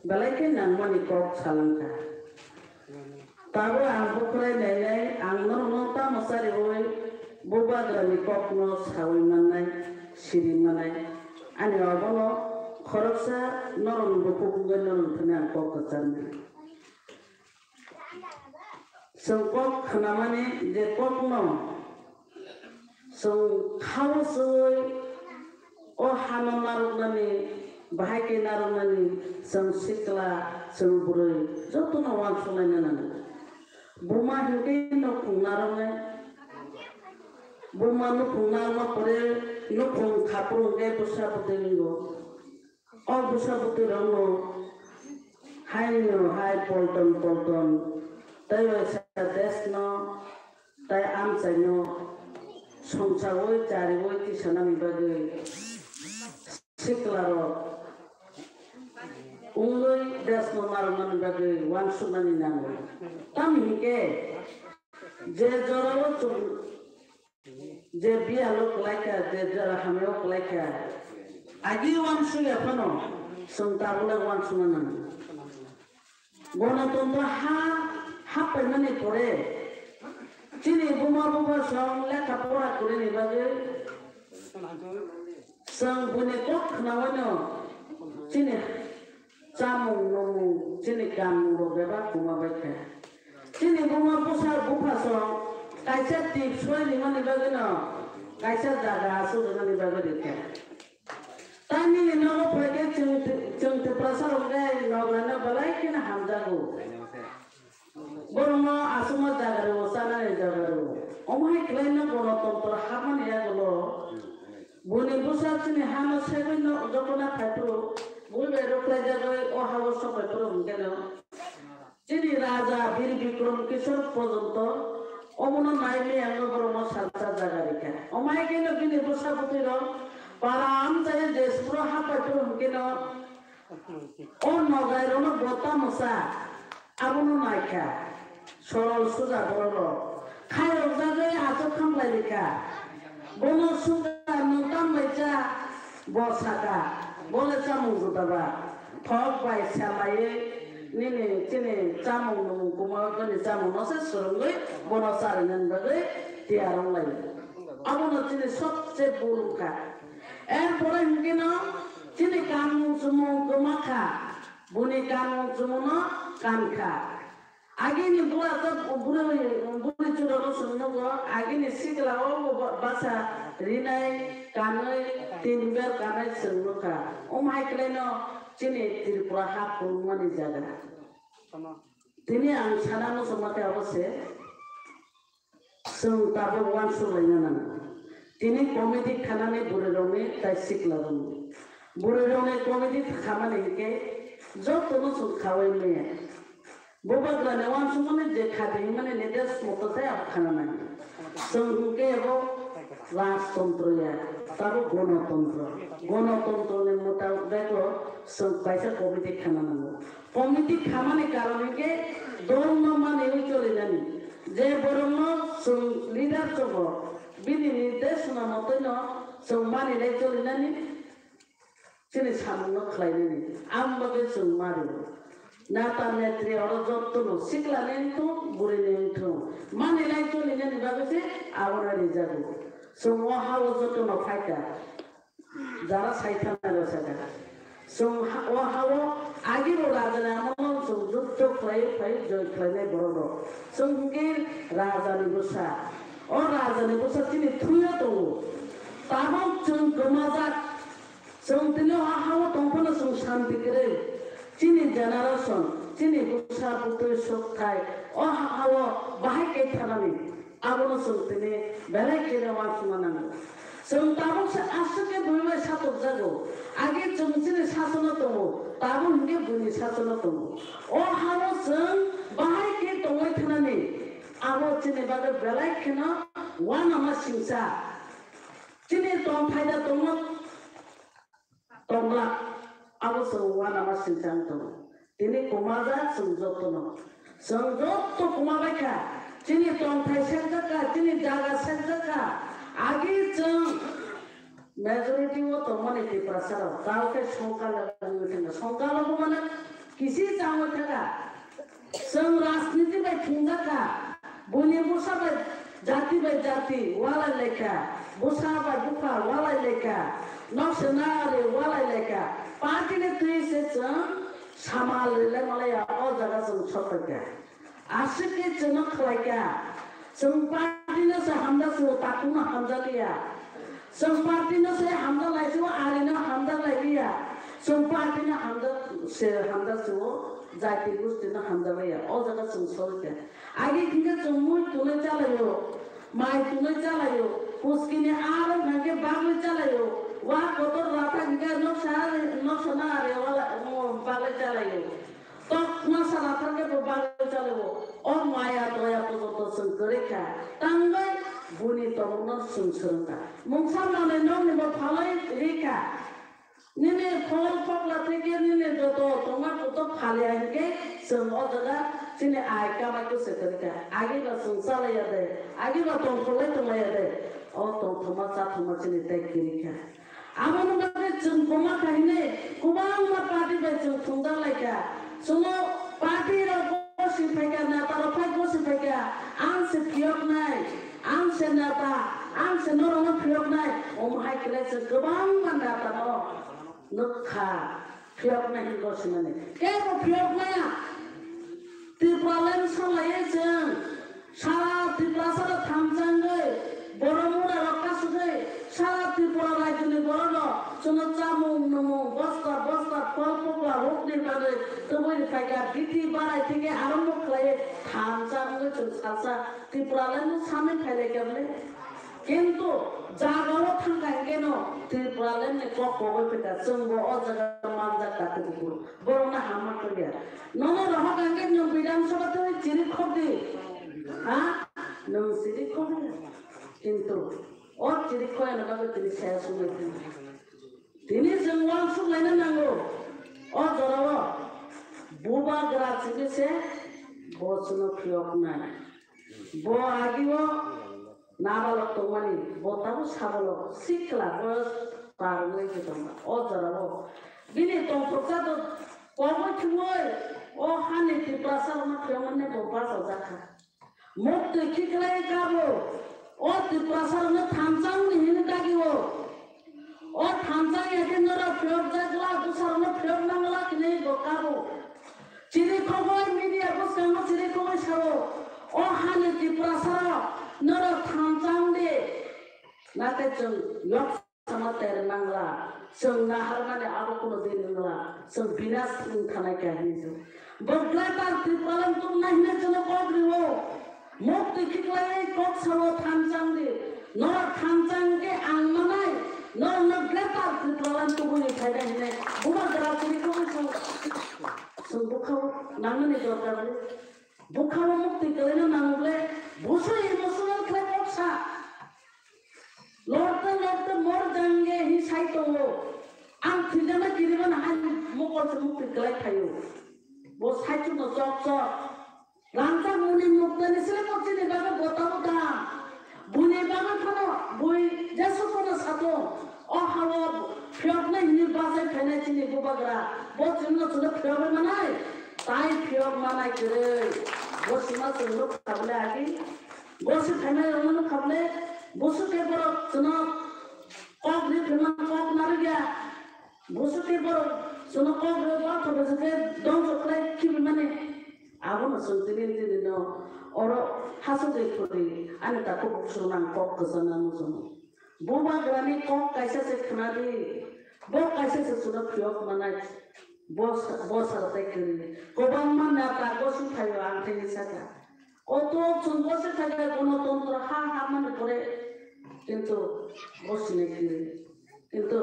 Belai khe nangmani kok salangkha. Tabo ang bukhrai nainai, ang norokno tamo chariwi bubagrani kokno sawi mannai, siri mannai. Ani obono khoroksa norokni bukhuk wngwi norokni thani ang kok kwcharnai. Chwng kok khnamani je kokno chwng khao chwngwi o hano narwknani, bahai khe narwknani chwng sikla, chwng bwrwi jotono uansuknaina nango. Buma hinkhe nukhung narwknai, buma nukhung narwkma pore nukhung khapru hinkhe bwsa bwtwi wngo. O bwsa bwtwi rokno haino hai polton polton tei waisa desh no tei amchai no songchaui chariui tisanani bagwi sikla rok wngwi desh no narwknani bagwi uansuknani nango. Tamo hinkhe je jorao chwng Je biyalo kwlaikha, je jora hamyao kwlaikha, agi uansukya phano chwng tabukle uansukna nango. Gonotontro ha happaimani pore chini buma bupha song lekha pora kwrwini bagwi chwng buini kok khnaoino chini Chamung nwngmung chini kanmung rok bebak kwma bai kha. Chini buma bwsa bupha song kaisa tip soi rimani bagwi no kaisa jaga aswk rwmani bagwi rikha. Tamni nogo phaikhe chwng, chwng Tiprasa rok khe nogra no belai kheno hamjago. Borokno aswkma jaga rwo, chanani jaga rwo. Omo hai khlaino gonotontro hapmani yagulo buini bwsa chini hano segwino jotono phaiphuru bui bai rwkhlaijagwi o hao sokphaiphuru hwnkhe no chini raja Bir Bikram Kishore porjonto omono nai miyangno borokno salsa jaga rikha. Omo hai kheno bini bwsa bwtwirok para amchai Jeshpuro happhaiphuru hwnkhe no O nogairokno bo tamo sa, abono naikha. Sorol suja bororok. Khairokjagwi achuk khamlairikha. Bono sukha, nwng tam bai cha, bo sakha. Bole chamung juda ba. Thok bai selaiwi nini chini chamung nwng kuma bini chamung no se swrwngwi bono charinani bagwi tiyar wng lai. Abono chini sobse bul wngkha. Erpore hinkhe no chini kanmung chumung kwma kha, buni kanmung chumung no kan kha. Agini bura to buri buri chura no swng nugo, agini sikla o bo basa rinai kanwi tin ber kanai swng nukha. Om hai kwlai no chini Tripura ha phulmani jaga. Tini ang sana muchungma khe abo se, chwng tabuk uansuk laina nango. Tini committee khanani bwrwirokni tai siklarokni. Bwrwirokni committee khamani hinkhe jotono chwng khaui maya. Bubagrani uansukmani je khadi himani nides moto se abo khana nango. Chwng hinkhe abo rajtontro ya, tabuk gonotontro. Gonotontroni mutabeko chwng kaisa committee khana nango. Committee khamani karon hinkhe dolno manwi cholinani. Je borokno chwng leader chogo, bini nirdeshona motwino chwng manilai cholinani, chini samungno khlainani. Ang bagwi chwng mari. Neta netri oro jottono siklani wngthung, burini wngthung. Manilai cholinani bagwi se abono rijago. Chwng o ha-o jottono phaikha. Jara sai thangna rw saka. Chwng ha-, o ha-o agi bo rajani amolno chwng jukto khlai phai joi khlainai borok rok. Chwng hinkhe rajani bwsa. O rajani bwsa chini thuyo tongo. Tabuk chwng kwmajak. Chwng tini o ha-o tongphano chwng shanti kwrwi. Chini generation, chini bwsa bwtwi sukthai o ha-o bahai khe thanani. Abono chwng tini belai kheno uansukna nango. Chwng tabuk se aswk khe buini bai satokjago. Age chwng chini sasono tongo, tabuk hinkhe buini sasono tongo. O hao chwng bahai khe tongwi thanani, abo chini bagwi belai kheno uanama singcha. Chini tongthai da tongo. Tongla, abo chwng uanama singcha wng tongo. Tini kwmajak chwng jotono. Chwng joto kwma bai kha. Chini tongthai sekjak kha, chini jaga sekjak kha. Agi chwng majority o tongmani Tiprasa rok. Kal khe songkal wngwi thangkha. Songkal wngmano kisi changwi thangkha. Chwng rajniti bai thwngjakha, buini bwsa bai jati bai jati walai laikha, bwsa bai bupha walai laikha, nok se nari walai laikha, party ni twi se chwng samal rilai malaya o jaga chwng sokpaikha. Aswk khe chwngno khlaikha. Chwng party no se hamjak se o, takhuk no hamjak ya. Chwng party no se hamjak lai se o, ari no hamjak lai ya. Chwng party no hamjak se hamjak se o, jati gusti no hamjak lai ya. O jaga chwng sori kha. Agi khe chwng mui tunui chalai o, mai tunui chalai o, kuski ni aro hwnkhe bagwi chalai o. Wa kotor ratha hwnkhe noksa, noksa na ari wala, bagwi chalai o. Tok masa rathar khe bo bagwi chalai o. O maya doya pojoto chwng kwrwi kha. Tangwi buni tongmungno chwng swrwng kha. Mungsa manwi nokni bo phalwi ri kha. Nini khol pokla theke nini joto tongma kutok phalia hinkhe chwng o jaga chini ai kamai kwse kwrwi kha. Agi ba chwng chalai ya de, agi ba tongthoklai tonglai ya de. O tongthokma chathokma chini tei kwrwi kha. Aboni bagwi chwng kwma kha hinwi kwbangma party bai chwng thwngjaklaikha. Chwngno party rok gosi phaikha, neta rok phai gosi phaikha, ang se phiyoknai, ang se neta, ang se norokno phiyoknai. Omo hai khlai chwng kwbangma neta no nukha phiyoknai hinwi gosimani. Kebo phiyokmaya. Tripura line salaiwi chwng sara Tripura sara thamchangwi borok mura rok kasugwi sara Tripura rajyoni borok rok chwngno chamung nwmung bosta bosta phol pokla rokni bagwi tubui rwphaikha. Biti barai theke arombo khlaiwi thamchangwi chwng salsa Tripura line no samwi phailaikha bwle. Kintu jaga o thangkha hinkhe no Tripura line ni kok kogwi phikha, chwng bo o jaga manjak kha khe buphuru. Borok no hamma khlaiya. Nono rohor hinkhe nwng Bidhan Sabha twi chiri khok di. Ha? Nwng chiri khok di. Kintu o chiri khoyani bagwi tini saya sumai tini. Tini chwng uansuk laina nango. O jora o bubagra chini se bo chwngno phiyoknai. Bo agi o nabalok tongmani, bo tabuk sabolok sikla boyos par wngwi se tongma. O jora o bini tongthoksa do koboi thumoi O hani Tiprasa rokno phiyokmani bo bachajak kha. Muktwi khiklai kabo. O Tiprasa rokno thanchang ni hini dagi o. O thanchang ya khe norok phiyokjak la, bwsa rokno phiyok nang la hinwi bo kabo. Chiri khogwi media bwskango chiri khogwi sao. O hani Tiprasa rok norok thanchang di. Nakai chwng yok Sama ter nangla, chwng naharmani abo kuno din wngla, chwng binas wng thanai kha hinwi chwng. Bo Greater Tipraland tubunai hinwi chwngno kok rio. Muktwi khiklaiwi kok sao thanchang di. Norok thanchang khe ang manai, norokno Greater Tipraland tubui phaida hinwi bubagra chiri khe chwng, chwng bukhao nangnani dorkar le. Bukhao muktwi kwlaina nango le, buso emotional khlai kok sa. Lorte lorte mor jangge hi sai tongo. Ang thwijana kiribana hai mokol se mukti kwlai phaio. Bo saichukno chok chok. Langjak muni muktani sile bo chini bagwi bota bota. Buini bagwi phano bui jesu phano sato. O hao phiyoknai hini bachai phainai chini bubagra. Bo chwngno chwngno phiyogwi manai. Tai phiyok manai kwrwi. Bo sima chwngno khabwle agi. Bo se phainai rokno khabwle. Bo se khe borok chwngno kok ri phima kok narwkya. Busu khe borok chwngno kok rw ba, thabe se khe dongso khlai khibi mani. Abono chwng tini tini no oro hasuk de khuri ani takhuk bukhuk nang kok kwchang nang muchungo. Bubagrani kok kaisa se khna di, bo kaisa se chwngno phiyok manai, bo sa-, bo sara tai kwrwi. Kwbangma neta gosi phaio ang tini saka. Kotok chwng bose thaibai gonotontro ha hapmani pore kintu bosinai kiri. Kintu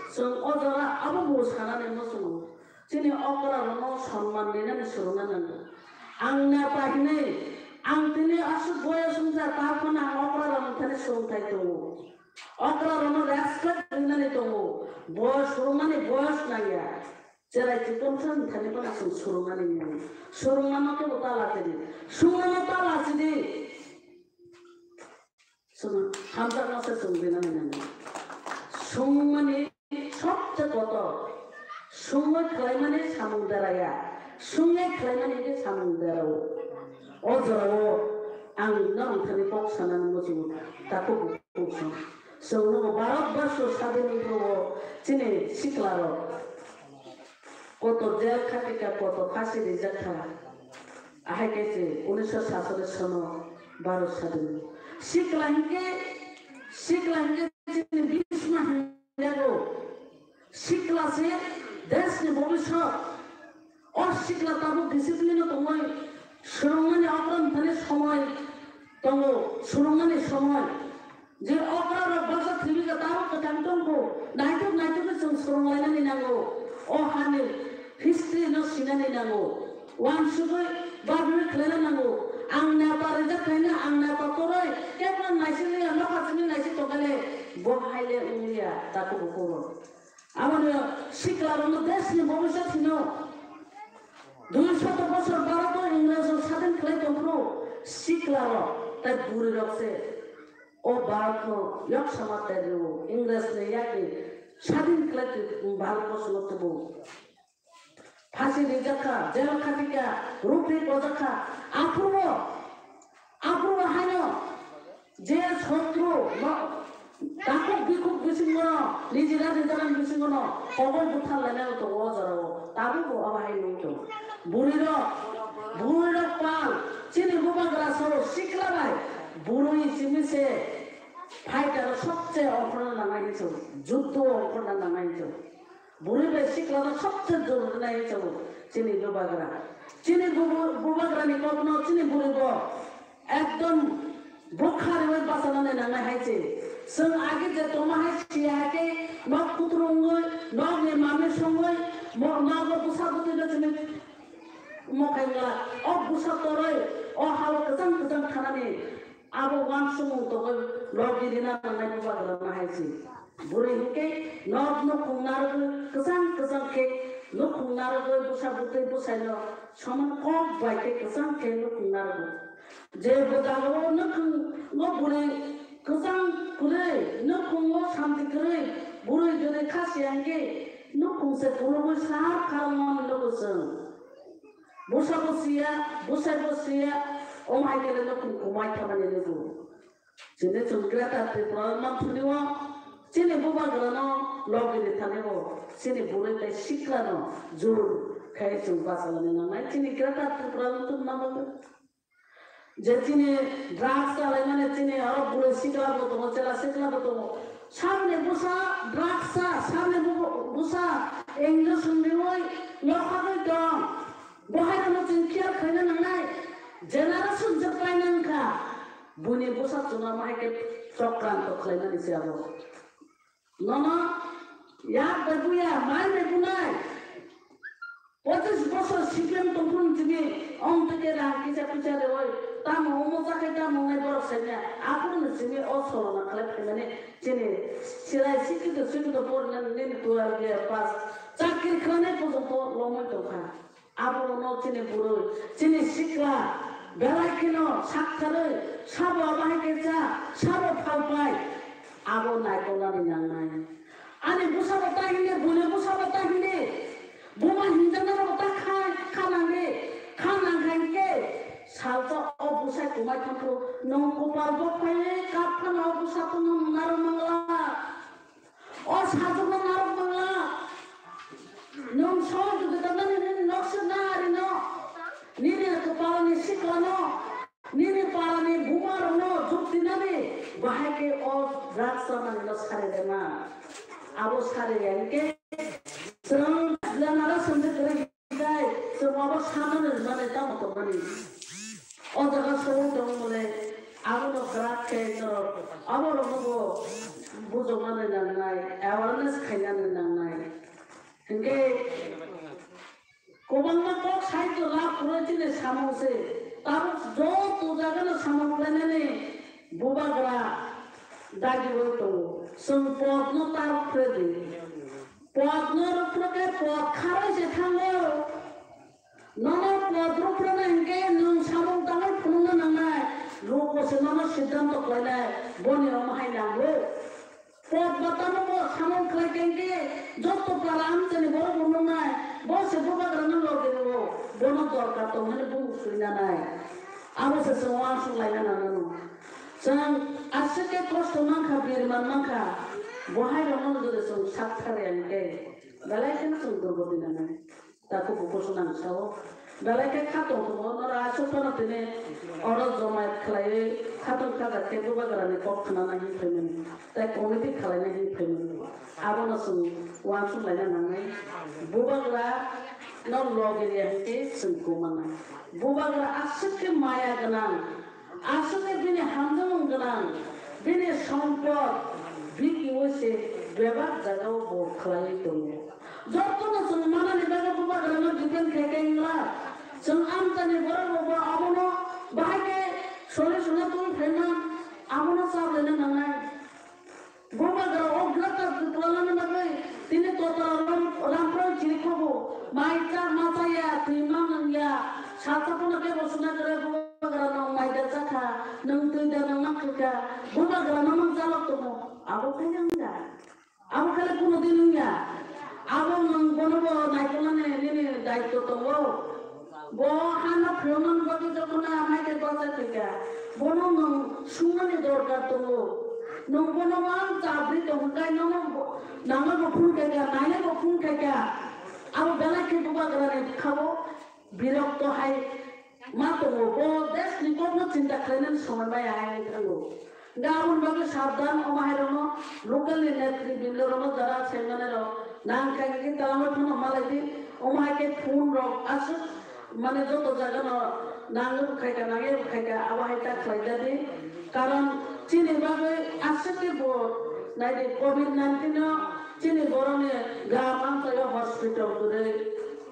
chwng o jaga abo bo sanani muchungo. Chini okra rokno sonman rinani swrwngna nango. Ang neta hinwi, ang tini aswk boyos wngkha, ta phano ang okra rokni thani swrwngthai tongo. Okra rokno respect rinani tongo. Boyos swrwngmani boyos nangya. Cherai chikon khe wngthani phano chwng swrwngmani mung. Swrwngmano khe bo ta lachidi. Swrwngmano ta lachidi. Swrwng-, hamjakma se chwng rinani nango. Swngmani sobse kotor. Swngwi khlaimani samung deraya. Swngya khlaimani khe samung derao. O jorao ang norok thani kok sanani muchungo takhuk bukhuk song. Chwng nogo Bharat borsho sadin wngkha chini sikla rok. Koto jel khatika, koto phasi rijak kha. Ahai khe se unisho satcholish sono Bharat sadin. Sikla hinkhe, sikla hinkhe chini Bhisma hinjago. Sikla se desh ni bhobishyot. O sikla tabuk discipline o tongwi swrwngmani okra wngthani somoi tongo, swrwngmani somoi. Je okra rok baksa thwiwi ka tabuk kwthang tongkho, naithok naithok khe chwng swrwnglainani nango. O hani history no sinani nango. Uansugwi babrwi khlaina nango. Ang neta rijak khaina, ang neta toroi kebna naisiliya, nokha simi naisi tongkhaile bo haile wngliya takhuk bukhuk rok. Abono sikla rokno desh ni bhobishyot hino. Dui shot bosor Bharat o Ingres rok sadin khlai tongphuru sikla rok tai bwrwi rok se o Bharat no yok sama terrio, Ingres ni yak ni sadin khlai twi Bharat borsho no tubu. Phasi rijak kha, jel khatikya, ruphi pojak kha, aphuru Aphuru haino je sotru no takhuk bikhuk bisingono, nijera nijera bisingono kobor buthar lainani tongo o jorao. Tabukbo abo hai nung tongo. Bwrwirok, bwrwirok pal, chini bubagra sao sikla bai, bwrwi simi se fighter o sobse ongkhorna nangnai hinwi sao, juddo o ongkhorna nangnai hinwi sao. Bwrwi bai sikla no sobse jorori nai hinwi sao chini bubagra. Chini bubu-, bubagra ni kok no chini bwrwi bo ekdom bwkha riwi bachana nai nangnai hai se. Chwng agi je tongma hai siya hai khe nok kutung wngwi, nok ni manwi songwi, mo-, nogo bwsa bwtwi no chini mokhai wngla. O bwsa toroi, o hao kwchang kwchang thanani Abo uansukmung tongwi logi rina nangnai bubagra no hai se. Bwrwi hinkhe nok nukhung narwgwi kwchang kwchang khe nukhung narwgwi bwsa bwtwi bwsaino soman kok bai khe kwchang khe nukhung narwgo. Je bwdagao nukhung o bwrwi kwchang kwrwi nukhungo santi kwrwi bwrwi jodi kha siya hinkhe nukhung se phunugwi sar kharwngmani logo chwng. Bwsa bo siya, bwsai bo siya, omo hai khe no khum khumai thamani lugu. Chini chwng Greater Tripura Manthuni o chini bubagra no logi ri thani o chini bwrwi tei sikla no jur khai chwng bachalani nangnai chini Greater Tripura Manthuni no bagwi. Je chini drugs chalaimani chini oro bwrwi sikla bo tongo, chela sikla bo tongo. Sabni bwsa drugs cha, sabni bu-, bwsa injection riwi lokhagwi tong. Bo hai rokno chwng care khlaina nangnai. Generation je paina wngkha, buini bwsa chwngno ma hai khe chokranto khlaimani se abo. Nono yak bai buya, mai bai bunai. Pochis bosor C P M tongphuru chini, ong teke rang kisa pisa rewoi, tamo omo chakhai tamo nai borok saimya, aphuru ni simi o sorona khlai phaimani chini, sirai sikito sikito porna nini twelve year pass, chakri khlainai porjonto lomoi tongkha. Abono chini bwrwi, chini sikla, belai kheno saktharwi, sabo bahai khe cha, sabo phalpai, abo naikolnani nangnai. Ani bwsabo ta hinde, buini bwsabo ta hinde, buma hinjaknarokbo ta kha, kha nangdi, kha nangkha hinkhe, salsa o bwsai kwmai thangkhu, nwng kwpal bok phaiwi kap phano o bwsa tongno narwk mangla. O sajwkno narwk mangla. Nwng soi kwtal nani nini nok sirna arino, nini kwpalni siklano, nini parani bumarokno juktinani bahai khe o drugs chananino sari rema. Abo sari rengkhe chwng generation je kwrwi Tei chwng abo sanani rwmani tamo tongmani. O jaga songwi tongmani abono kwrak khe norok aborokno bo bujoknani nangnai, awareness khainani nangnai. Hinkhe kwbangma kok sahityo lab kwrwi chini samung se. Tabuk joto jagano samung khlainani bubagra dagiwi tongo. Chwng podno tarwk khlai di. Podno rwphro khe pod kharwi se thango. Nono pod rwphrona hinkhe nwng samung tangwi phunukna nangnai. Luko se nono siddhanto khlainai, boni omo hai nango. Pod ba tamo bo samung khlai khe hinkhe joto para amchaini borok bo nuknai. Bo se bubagrano logi rwo, bono dorkar tong hwnwi bung swinanai. Abo se chwng uansuk laina nangnai. Chwng aswk khe kosto mankha, biriman mankha, bo hai rokno jodi chwng sak thar ya hinkhe, belai kheno chwng durgoti nangnai. Takhuk bukhuk swnam sao. Belai khe kha tong tongo, norok aswk phano tini oro jomaiyat khlaiwi khatong khajak khe bubagrani kok khnana hin phaimani, tei committee khlaina hin phaimani. Abono chwng uansuk laina nangnai. Bubagra no logi rwya hinkhe chwng kwmana. Bubagra aswk khe maya gwnang. Aswkhe bini hamjakmung gwnang, bini sompot bikiui se bebak jagao bo khlaiwi tongo. Jotono chwng manani bagwi bubagrano depend khai khe wngla. Chwng amchaini borok rokbo abono bahai khe solution-o tong phaima, abono chaplaina nangnai. Bubagra o Greater Tripura lama bagwi tini total ram, ramprai chiri khobo, mai cha ma cha ya, twi ma nang ya, sa cha phano kebo suna kwrwi bubagra no mai da cha kha, nwng twi da nwng ma kha kha, bubagra no mang chalok tongo, abo khai yang ya. Abo khai kuno din wng ya. Abo nwng bono bo naikolnani nini daityo tongo. Bo hano phiyoknani bagwi jokhon a hai khe bachai phaikha, bono nwng sungmani dorkar tongo. Nwng bono uang chabri tong hwnkhe nono bo, nangno bo phone khaikha, nainai bo phone khaikha. Abo belai khe bubagrani bwkhao birokto hai ma tongo. Bo deshni kokno chinta khlainani somoi maya hai wngwi thango. Hwnkhe aboni bagwi sabdan, omo hai rokno local ni netribindorokno jara sengmani rok nang kha khe talangwi phano malai di, omo hai khe phone rok aswk mane joto jaga no nangwi bo khaika, nangya bo khaika, abo hai ta khlai da di. Karon chini bagwi aswk khe bo nai di covid nineteen no chini borok ni ga mansa yo hospital kwrwi.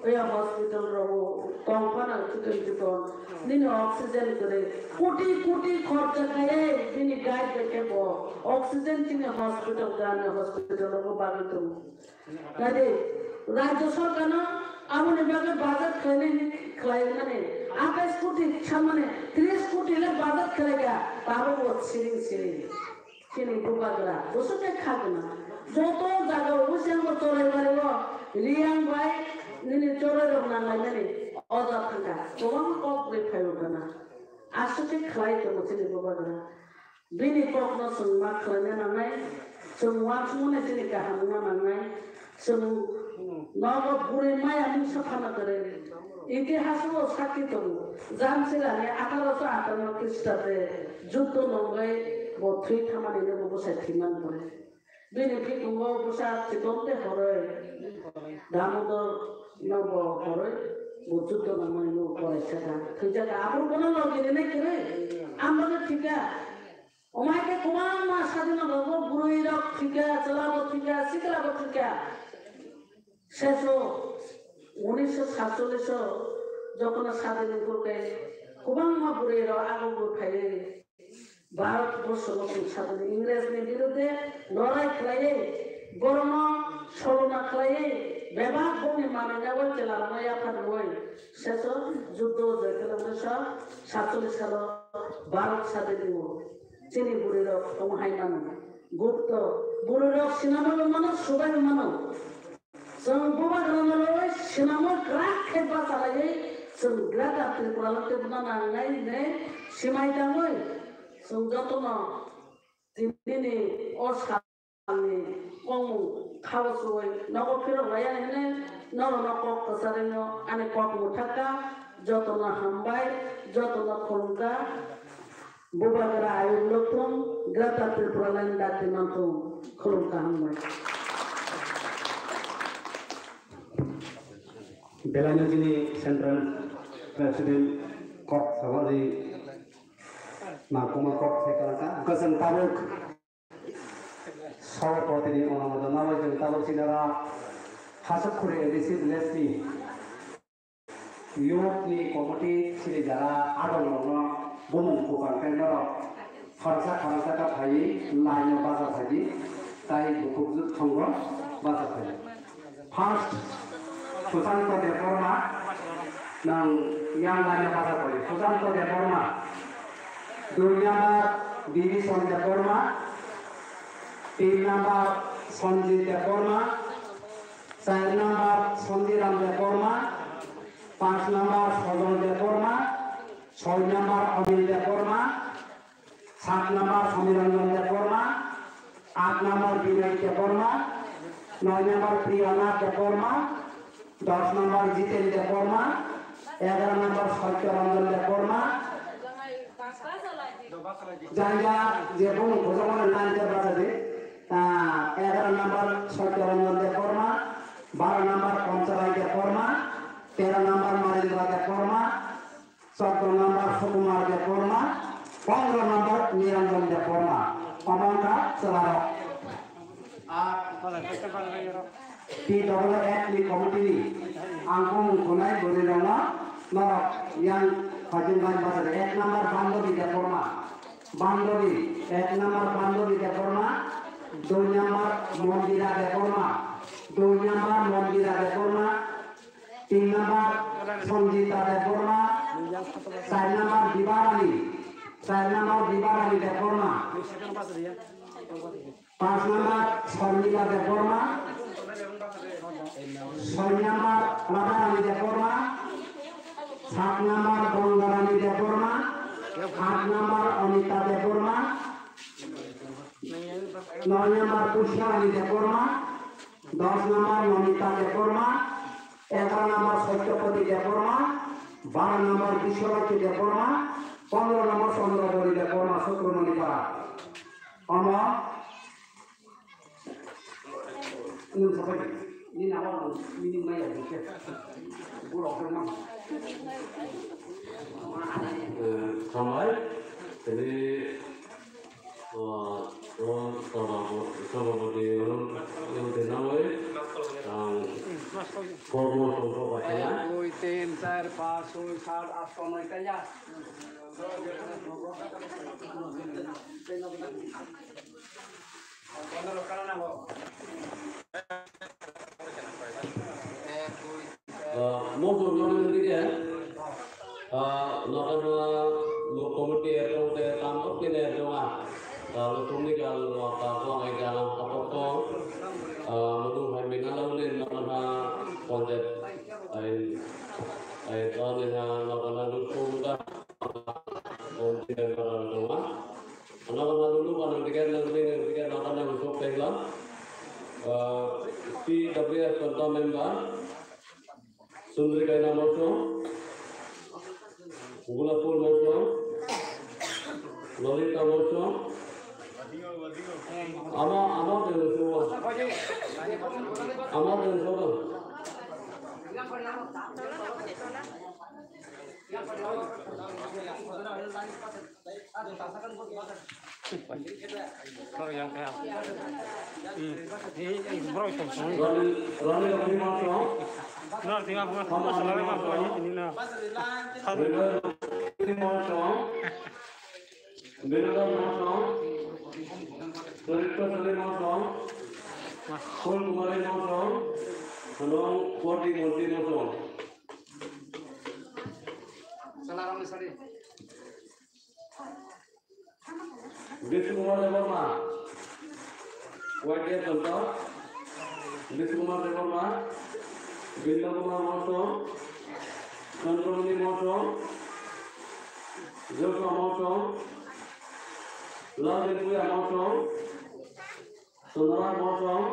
Oya hospital rogo tong phano chikon chikon. Nini oxygen kwrwi. Koti koti khorcha khaiwi bini guide bai khe bo oxygen chini hospital, gami hospital rogo bagwi tongo. Nadi, rajya sarkar no aboni bagwi budget khlainai, khlaimani, atais koti samani, tris koti le budget khlaiya, tabuk bo siring siring. Chini bubagra, bwswk khe kha gwnang. Joto jaga o bwskango Choraibario, Riyang bai nini choroi rok nang laimani. oja thangkha, kwbangma kok bai phaibo gana. Aswk khe khlai tongo chini bubagra. Bini kokno chwng ma khlaina nangnai, chwng uansukmani chini kaham wngna nangnai. Chwng nogo bwrwi maya mungsa phano kwrwi. Itihaso sakki tongo. Jamsirani atharo sho atanno Khristabe juddo nongwi bo thwi thamanino bo bwsai thwi man kore. Bini phikungo bwsa chikonte horoi, Damodor no bo horoi, bo juddo nangmani no korai saka. Thwijaka, aboni bono logi rwnai kwrwi, ambono thwika. Omai khe kwbangma sadhino rogo bwrwi rok thwika, chwla bo thwika, sikla bo thwika. Seso unisho satchollish o jokhon sadhino kurke kwbangma bwrwi rok ago bo phaiwi Bharat borsho no chwng sadhino Ingres ni birudde lorai khlaiwi, borokno solona khlaiwi, bebak bongni manwi naiwi chwla rokno yapha rwwi seso juddo joi khe unisho satchollish salo Bharat sadhino chini bwrwi rok tong hai mano. Gupto bwrwi rok sinamoi mano, subai mano. Chwng bubagrano loi sinamoi kwrak khe bachalaiwi chwng Greater Tripura no tubuna nangnai hinwi simai tangwi chwng jotono tinini o salni kokmung khao suwi nogo phirok laiya hinwi norokno kok kwcharwino ani kok mwthakka. Jotono hambai, jotono khulumkha. Bubagra ayuk lokthung, Greater Tripura Land dati manthung, khulum kaham bai. Belaino chini Central President kok sabari nangkukma kok sai kwlangkha. Kwchwng tabuk Sabapatini onomoto nabai chwng tabuk sinara Hasukkhuri A D C village ni Youth ni committee sini jara adong rokno bumung kupang khe norok kharsa kharsa kha phaiwi line o bacha phaidi tai bukhuk thongo bacha phaidi. First, Susanto Debbarma, nang yang line o bacha phaidi. Susanto Debbarma, dui number, Bibison Debbarma, tin number, Sanjit Debbarma, Char number Sondiram Debbarma, panch number Sojol Debbarma, soi number Anil Debbarma, sat number Somiranjan Debbarma, aat number Binoy Debbarma, noi number Priyanath Debbarma, dos number Jiten Debbarma, egaro number Satyaranjan Debbarma, Janja je bumung khojagmani line je bachadi, ah, egaro number Satyaranjan Debbarma, baro number Pancharai Debbarma, tero number Marindra Debbarma, choddo number Sukumar Debbarma, pondro number Niranjan Debbarma. Omo wngkha chwlarok. Ar P W F ni committee ni ang bumung khunai bwrwi rokno norok yang hajin bai bachadi. Ek number Bandobi Debbarma, Bandobi, ek number Bandobi Debbarma, dui number Mondira Debbarma, dui number Mondira Debbarma, tin number Sanjita Debbarma, char number Dibarani, char number Dibarani Debbarma. Panch number Sormila Debbarma, soi number Radharani Debbarma, sat number Bondarani Debbarma, aat number Anita Debbarma, noi number Pushparani Debbarma, dos number Nomita Debbarma, egaro number Satyapati Debbarma, baro number Biswalakshi Debbarma, pondro number Chandrabali Debbarma, Sutramani Para. Omo Nwng sabai di. Nini abo nwng meaning maya di khe. Borok khe mang. Eh, hambai. Tini, oh, oh, sababo-, sabapati, oh, oh, tenawai, ang, kormo tongkho bathana. Ek, dui, tin, char, panch, choi, sat, aat, noi, kaya. Ah, mo jor jor ni dige, ah, local, ah, lo committee erong te tam ok ni erong ah, ah, lo committee kal lo ka ko ai ka apa ko, ah, lo tu hai mina lo le na na ponjat ai, ai, Eklam, ah, P W F Kanta member, Sundri Kaina Mosong, Gulapur Mosong, Lolita Mosong, ama, ama de so, ama de so. Sorry, yang kaya. Hmm. Ini, ini, bro, itu, sorry. Rani, Rani Rani Mosong. Benar, tinggal, bro. Mama Masalah Rani apa Mosong. Ini, nah. Rani Rani Mosong. Binoda Mosong. Sarita Sari Mosong. Mas. Phul Kumari Mosong. Hello, Koti Murti Mosong. Salah Rani, sorry. Bishnu Kumar Debbarma, Y T F Danta, Bishnu Kumar Debbarma, Binda Kumar Mosong, Chandramani Mosong, Joshua Mosong, Lal Dengkuya Mosong, Sonora Mosong,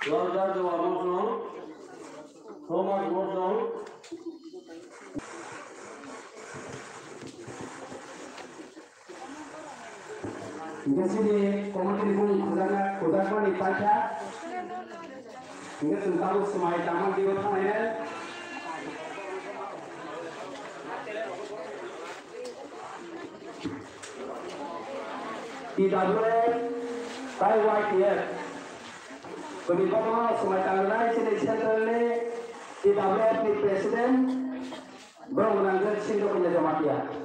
Lal Jadua Mosong, Thomas Mosong. Hingke chini committee ni bung khojak-, khojakmani paikha. Hingke chwng tabuk swmai tangma dibo thangnai. T W F tai Y T F. Kami kotorma swmai tangnai chini central ni T W F ni president, borok nangkhe Sindhu Kanya Jamatia.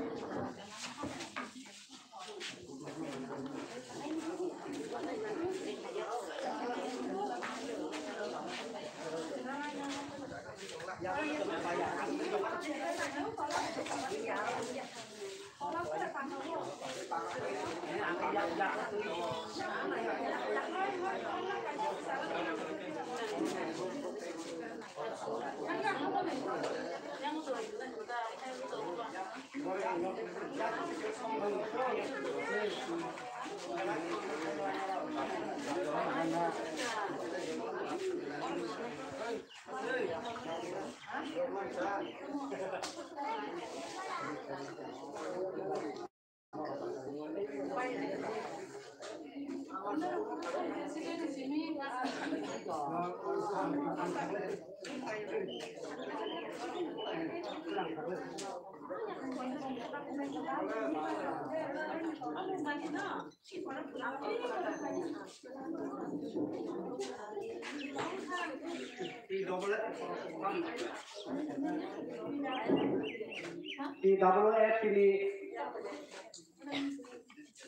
T W F ni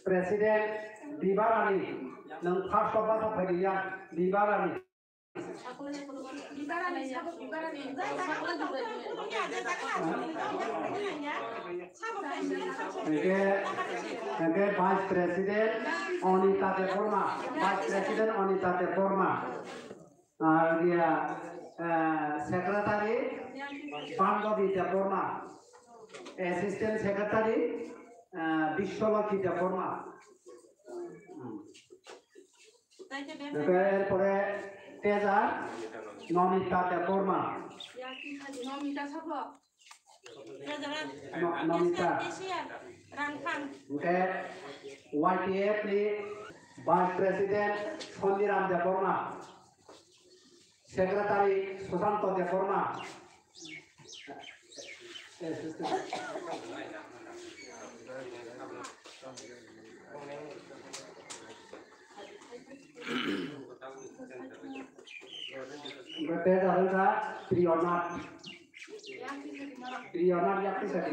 President Dibarani, nwng first of all phai ya, Dibarani. Hingke, hingke Vice President Anita Debbarma, Vice President Anita Debbarma. Ar dia, eh, Secretary Bandobi Debbarma, Assistant Secretary, eh, Biswalokhi Debbarma. Hmm. Erpore Teja Nomita Debbarma. Nomita sabo. No-, Nomita. Hingke Y T F ni Vice President Sondiram Debbarma, Secretary Susanto Debbarma. Omo tei jagwkha Priyonath. Priyonath yakti sadi.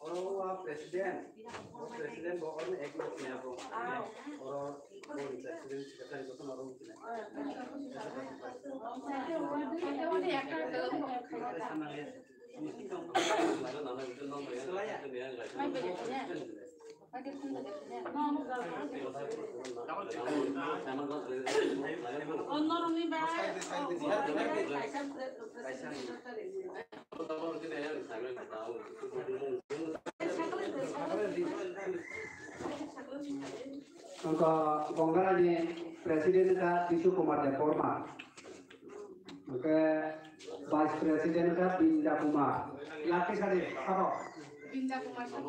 Oro wa president, o president bo oro ek month ni abo. Oro bo president secretary joto no rung kina. Wngkha Bongarani president wngkha Tishu Kumar Debbarma. Hwnkhe vice president wngkha Binda Kumar. Lakhi sadi, sabo. Binda Kumar sabo.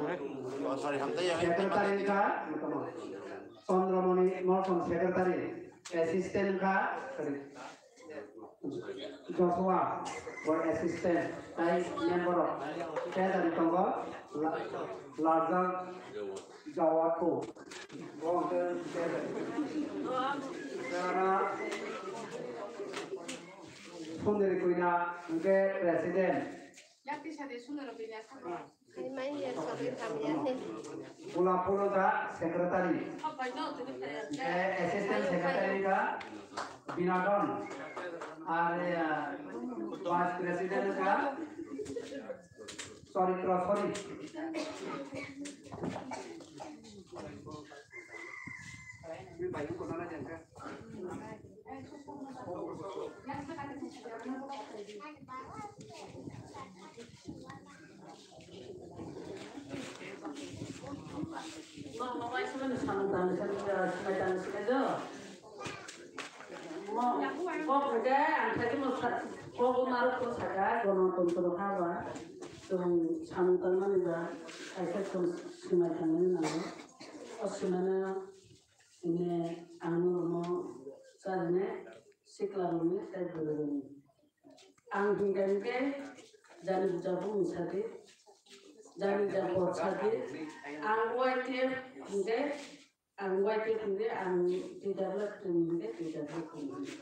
Oh, sorry, hamtai ya. Secretary wngkha, Chandramani Molsom secretary. Assistant wngkha, sorry. Joshua, bo assistant, tai member of. Secretary tongo, La-, Larjak Jawako. Bo hwnkhe secretary. Sundari Kuina, hwnkhe president. Yakti sadi Sundari Kuina sabo. Gulap Phulo wngkha secretary. Eh, assistant secretary wngkha Binodon. Ar, eh, vice president wngkha Charitro, sorry. Kok hwnkhe ang khaikhe mo sa-, kok narwk khe sakha, Ganatantro ha ba, chwng samung tangmani ba, kaisa chwng swmai tangmani nango. O swmaino hwnwi ang norokno charini sikla rokni tei bwrwi rokni. Ang hwnkha hwnkhe jani buja bumung sadi, jani buja bor sadi, ang Y T F hwnkhe, ang Y T F hwnkhe, ang T W F hwnkhe, T W F hwnkhe.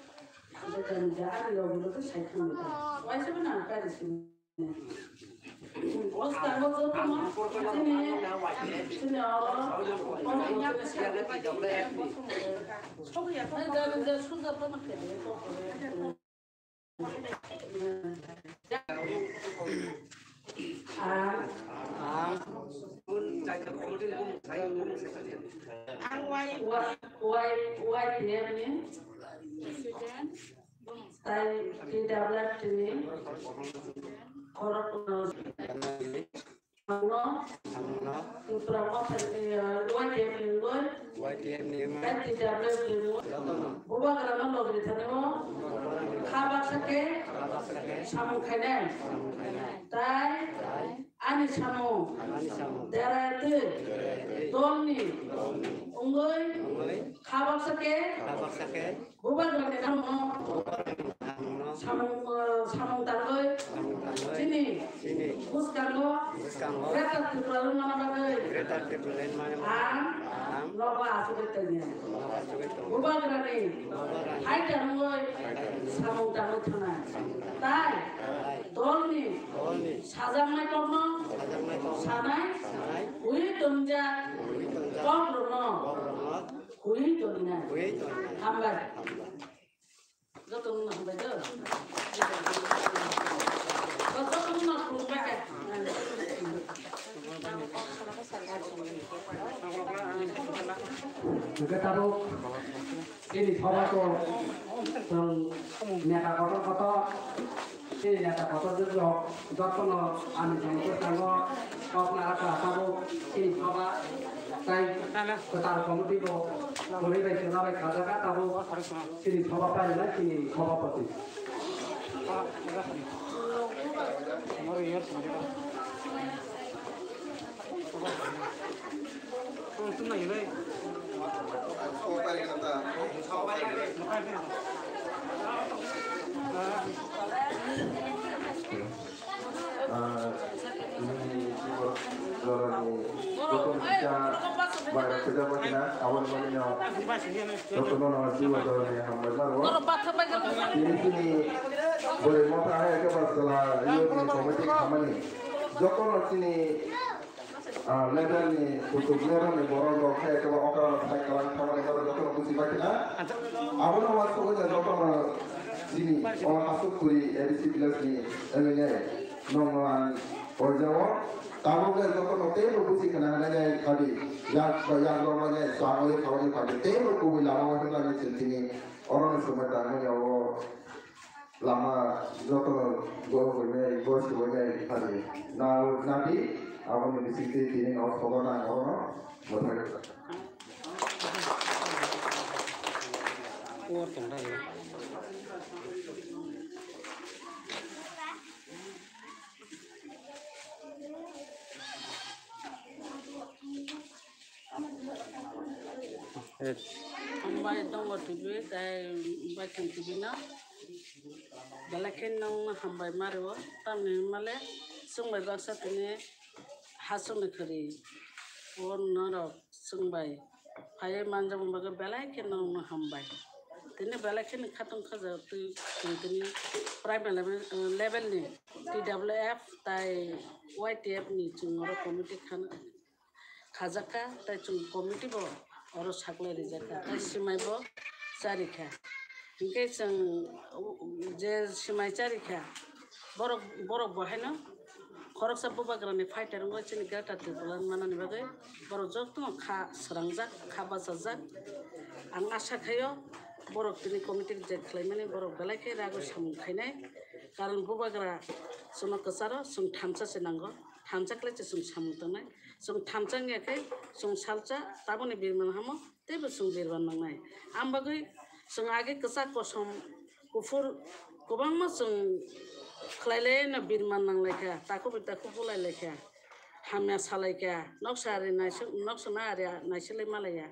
Hwnkhe jani buja ani logi logi sai thangwi tong. Waisa phano ang kari sini. O swkango jotono chini, chini oro, oro jani buja suja phano khe. Ang, ang, ang Y, Y, Y T F ni, tai T W F ni, khorok no. Ano, ano, Tripura Motha ni, ah, Y T F ni wngwi, Y T F ni wngwi, N T W ni wngwi, jotono, Bubagrano logi thani o, kha baksa khe, kha baksa khe, samung khainai, samung khainai, tai, tai, ani samung, ani samung, dera twi, dera twi, dolni, dolni, wngwi, wngwi, kha baksa khe, kha baksa khe, Bubagrani nangno samung, samung tangwi chini bwskango Greater Tripura wngmani bagwi ang nobo achugwi tongya. Bubagrani haida wngwi samung tangwi thangnai. Tai dolni sajaknai kokno sanai, ui tongjak kokrokno Hui tongna. Hui tongna. Hambai. Hambai. Joto no hambai do. Joto no hambai. Hwnkhe tabuk chini soba to chwng neta kotor kotor. Chini neta kotor jwk rok jotono ani samung bwskango kok nara kha tabuk chini soba tai kwtal committee bo kwrwi bai chwla bai kha jaga tabuk chini soba painai chini sobapoti. Ah, ini jorani prothom kisa bairok sejak bakina, aboni bagwino jotono no jibo jorani hambai maro. Ini sini Bwrwi motha hai khe ba chwla youth ni committee khamani. Jotono chini, ah, level ni, kuchuk level ni borok rok hai khe ba okra rok hai kalang khamani borok jotono buji bai khna. Abono ma sugwi jotono chini o Hasukpuri A D C village ni M L A nongno ang o jao. Tabuk le jotono teibo buji khna hinwi khabi. Yak ba yak rok le chwngwi khaui khabi. Teibo kubui lama o hinwi chini oro ni somoi tangmani o lama jotono go hwnwi go sibainai thani. Na, nadi, aboni bisingtwi tini no sobo nang orono mwthai. Hambai tongo tv, tei baithang tv no belai khe nongno hambai ma rwo. Tamni hwnmale chwng bai baksa tini hachwkni khwrwi o norok chwng bai phaiwi manjakma bagwi belai khe nongno hambai. Tini belai kheno khatong khajak twi chwng tini primary level, level ni T W F tai Y T F ni chwng oro committee khana. Khajakha, tei chwng committee bo oro saklai rijakha, tei swmai bo charikha. Hinkhe chwng je swmai charikha, borok, borok bo haino khoroksa bubagrani fighter wngwi chini Greater Tipraland manani bagwi borok jotono kha swrangjak, kha bachajak. Ang asa khaio borok tini committee je khlaimani borok belai khe rago samung khainai, karon bubagra chwngno kwcharo chwng thansa se nango, thansa khlai se chwng samung tangnai. Chwng thansa wngya khe chwng salsa taboni birman hamo teibo chwng birman nangnai. Ang bagwi chwng age kwchak kosom kuphur kwbangma chwng khlai laino birman nang laikha, takhuk bai takhuk bulai laikha, hamya sa laikha, noksa ari naisuk, noksa na ari naisuk lai ma laiya.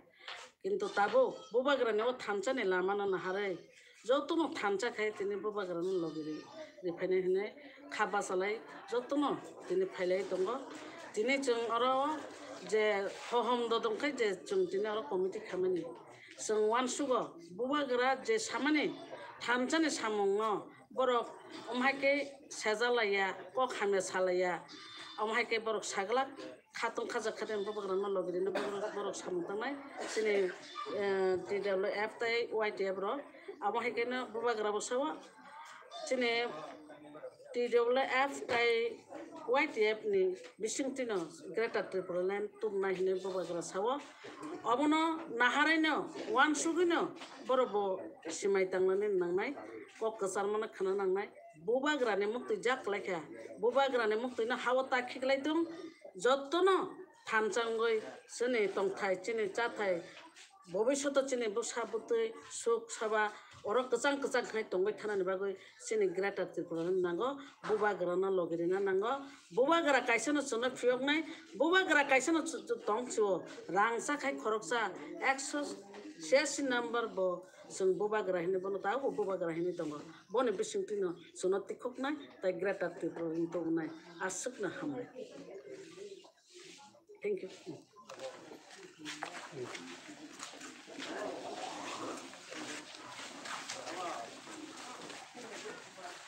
Kintu tabuk bubagrani o thansani lamano naharwi jotono thansa khai tini bubagrano logi ri, riphainai hinwi kha bachalai jotono tini phailai tongo. Tini chwng oro je hohom dodong khai je chwng tini oro committee khamani. Chwng uansugo bubagra je samani thansani samungno borok omo hai khe seja laiya, kok hamya sa laiya, omo hai khe borok saglak. Khatong khajak khatong bubagrano logi rino borok, borok samung tangnai. Chini, eh, T W F tei Y T F rok. Abo hai kheno bubagra bo sao. Chini T W F tei Y T F ni bisingtwino Greater Tipraland tubunai hinwi bubagra sao. Obono naharwino, uansugwino borok bo swmai tangnani nangnai, kok kwcharmano khna nangnai. Bubagrani muktwi jak kwlaikha, bubagrani muktwino hao ta khiklai tung, jotono thansa wngwi chini tongthai, chini chathai, bobishoto chini bwsa bwtwi suk saba oro kwchang kwchang khai tongwi thanani bagwi chini Greater Tripura no nango, bubagrano logi rina nango, bubagra kaisano chwngno phiyoknai, bubagra kaisano ch-, ch-, tong chio, rangsa khai khoroksa ekso chhiyasi number bo chwng bubagra hinwi bono tabukbo bubagra hinwi tongo. Boni bisingtwino chwngno tikhuknai tei Greater Tripura wng tubunai. Aswkno hambai. Thank you.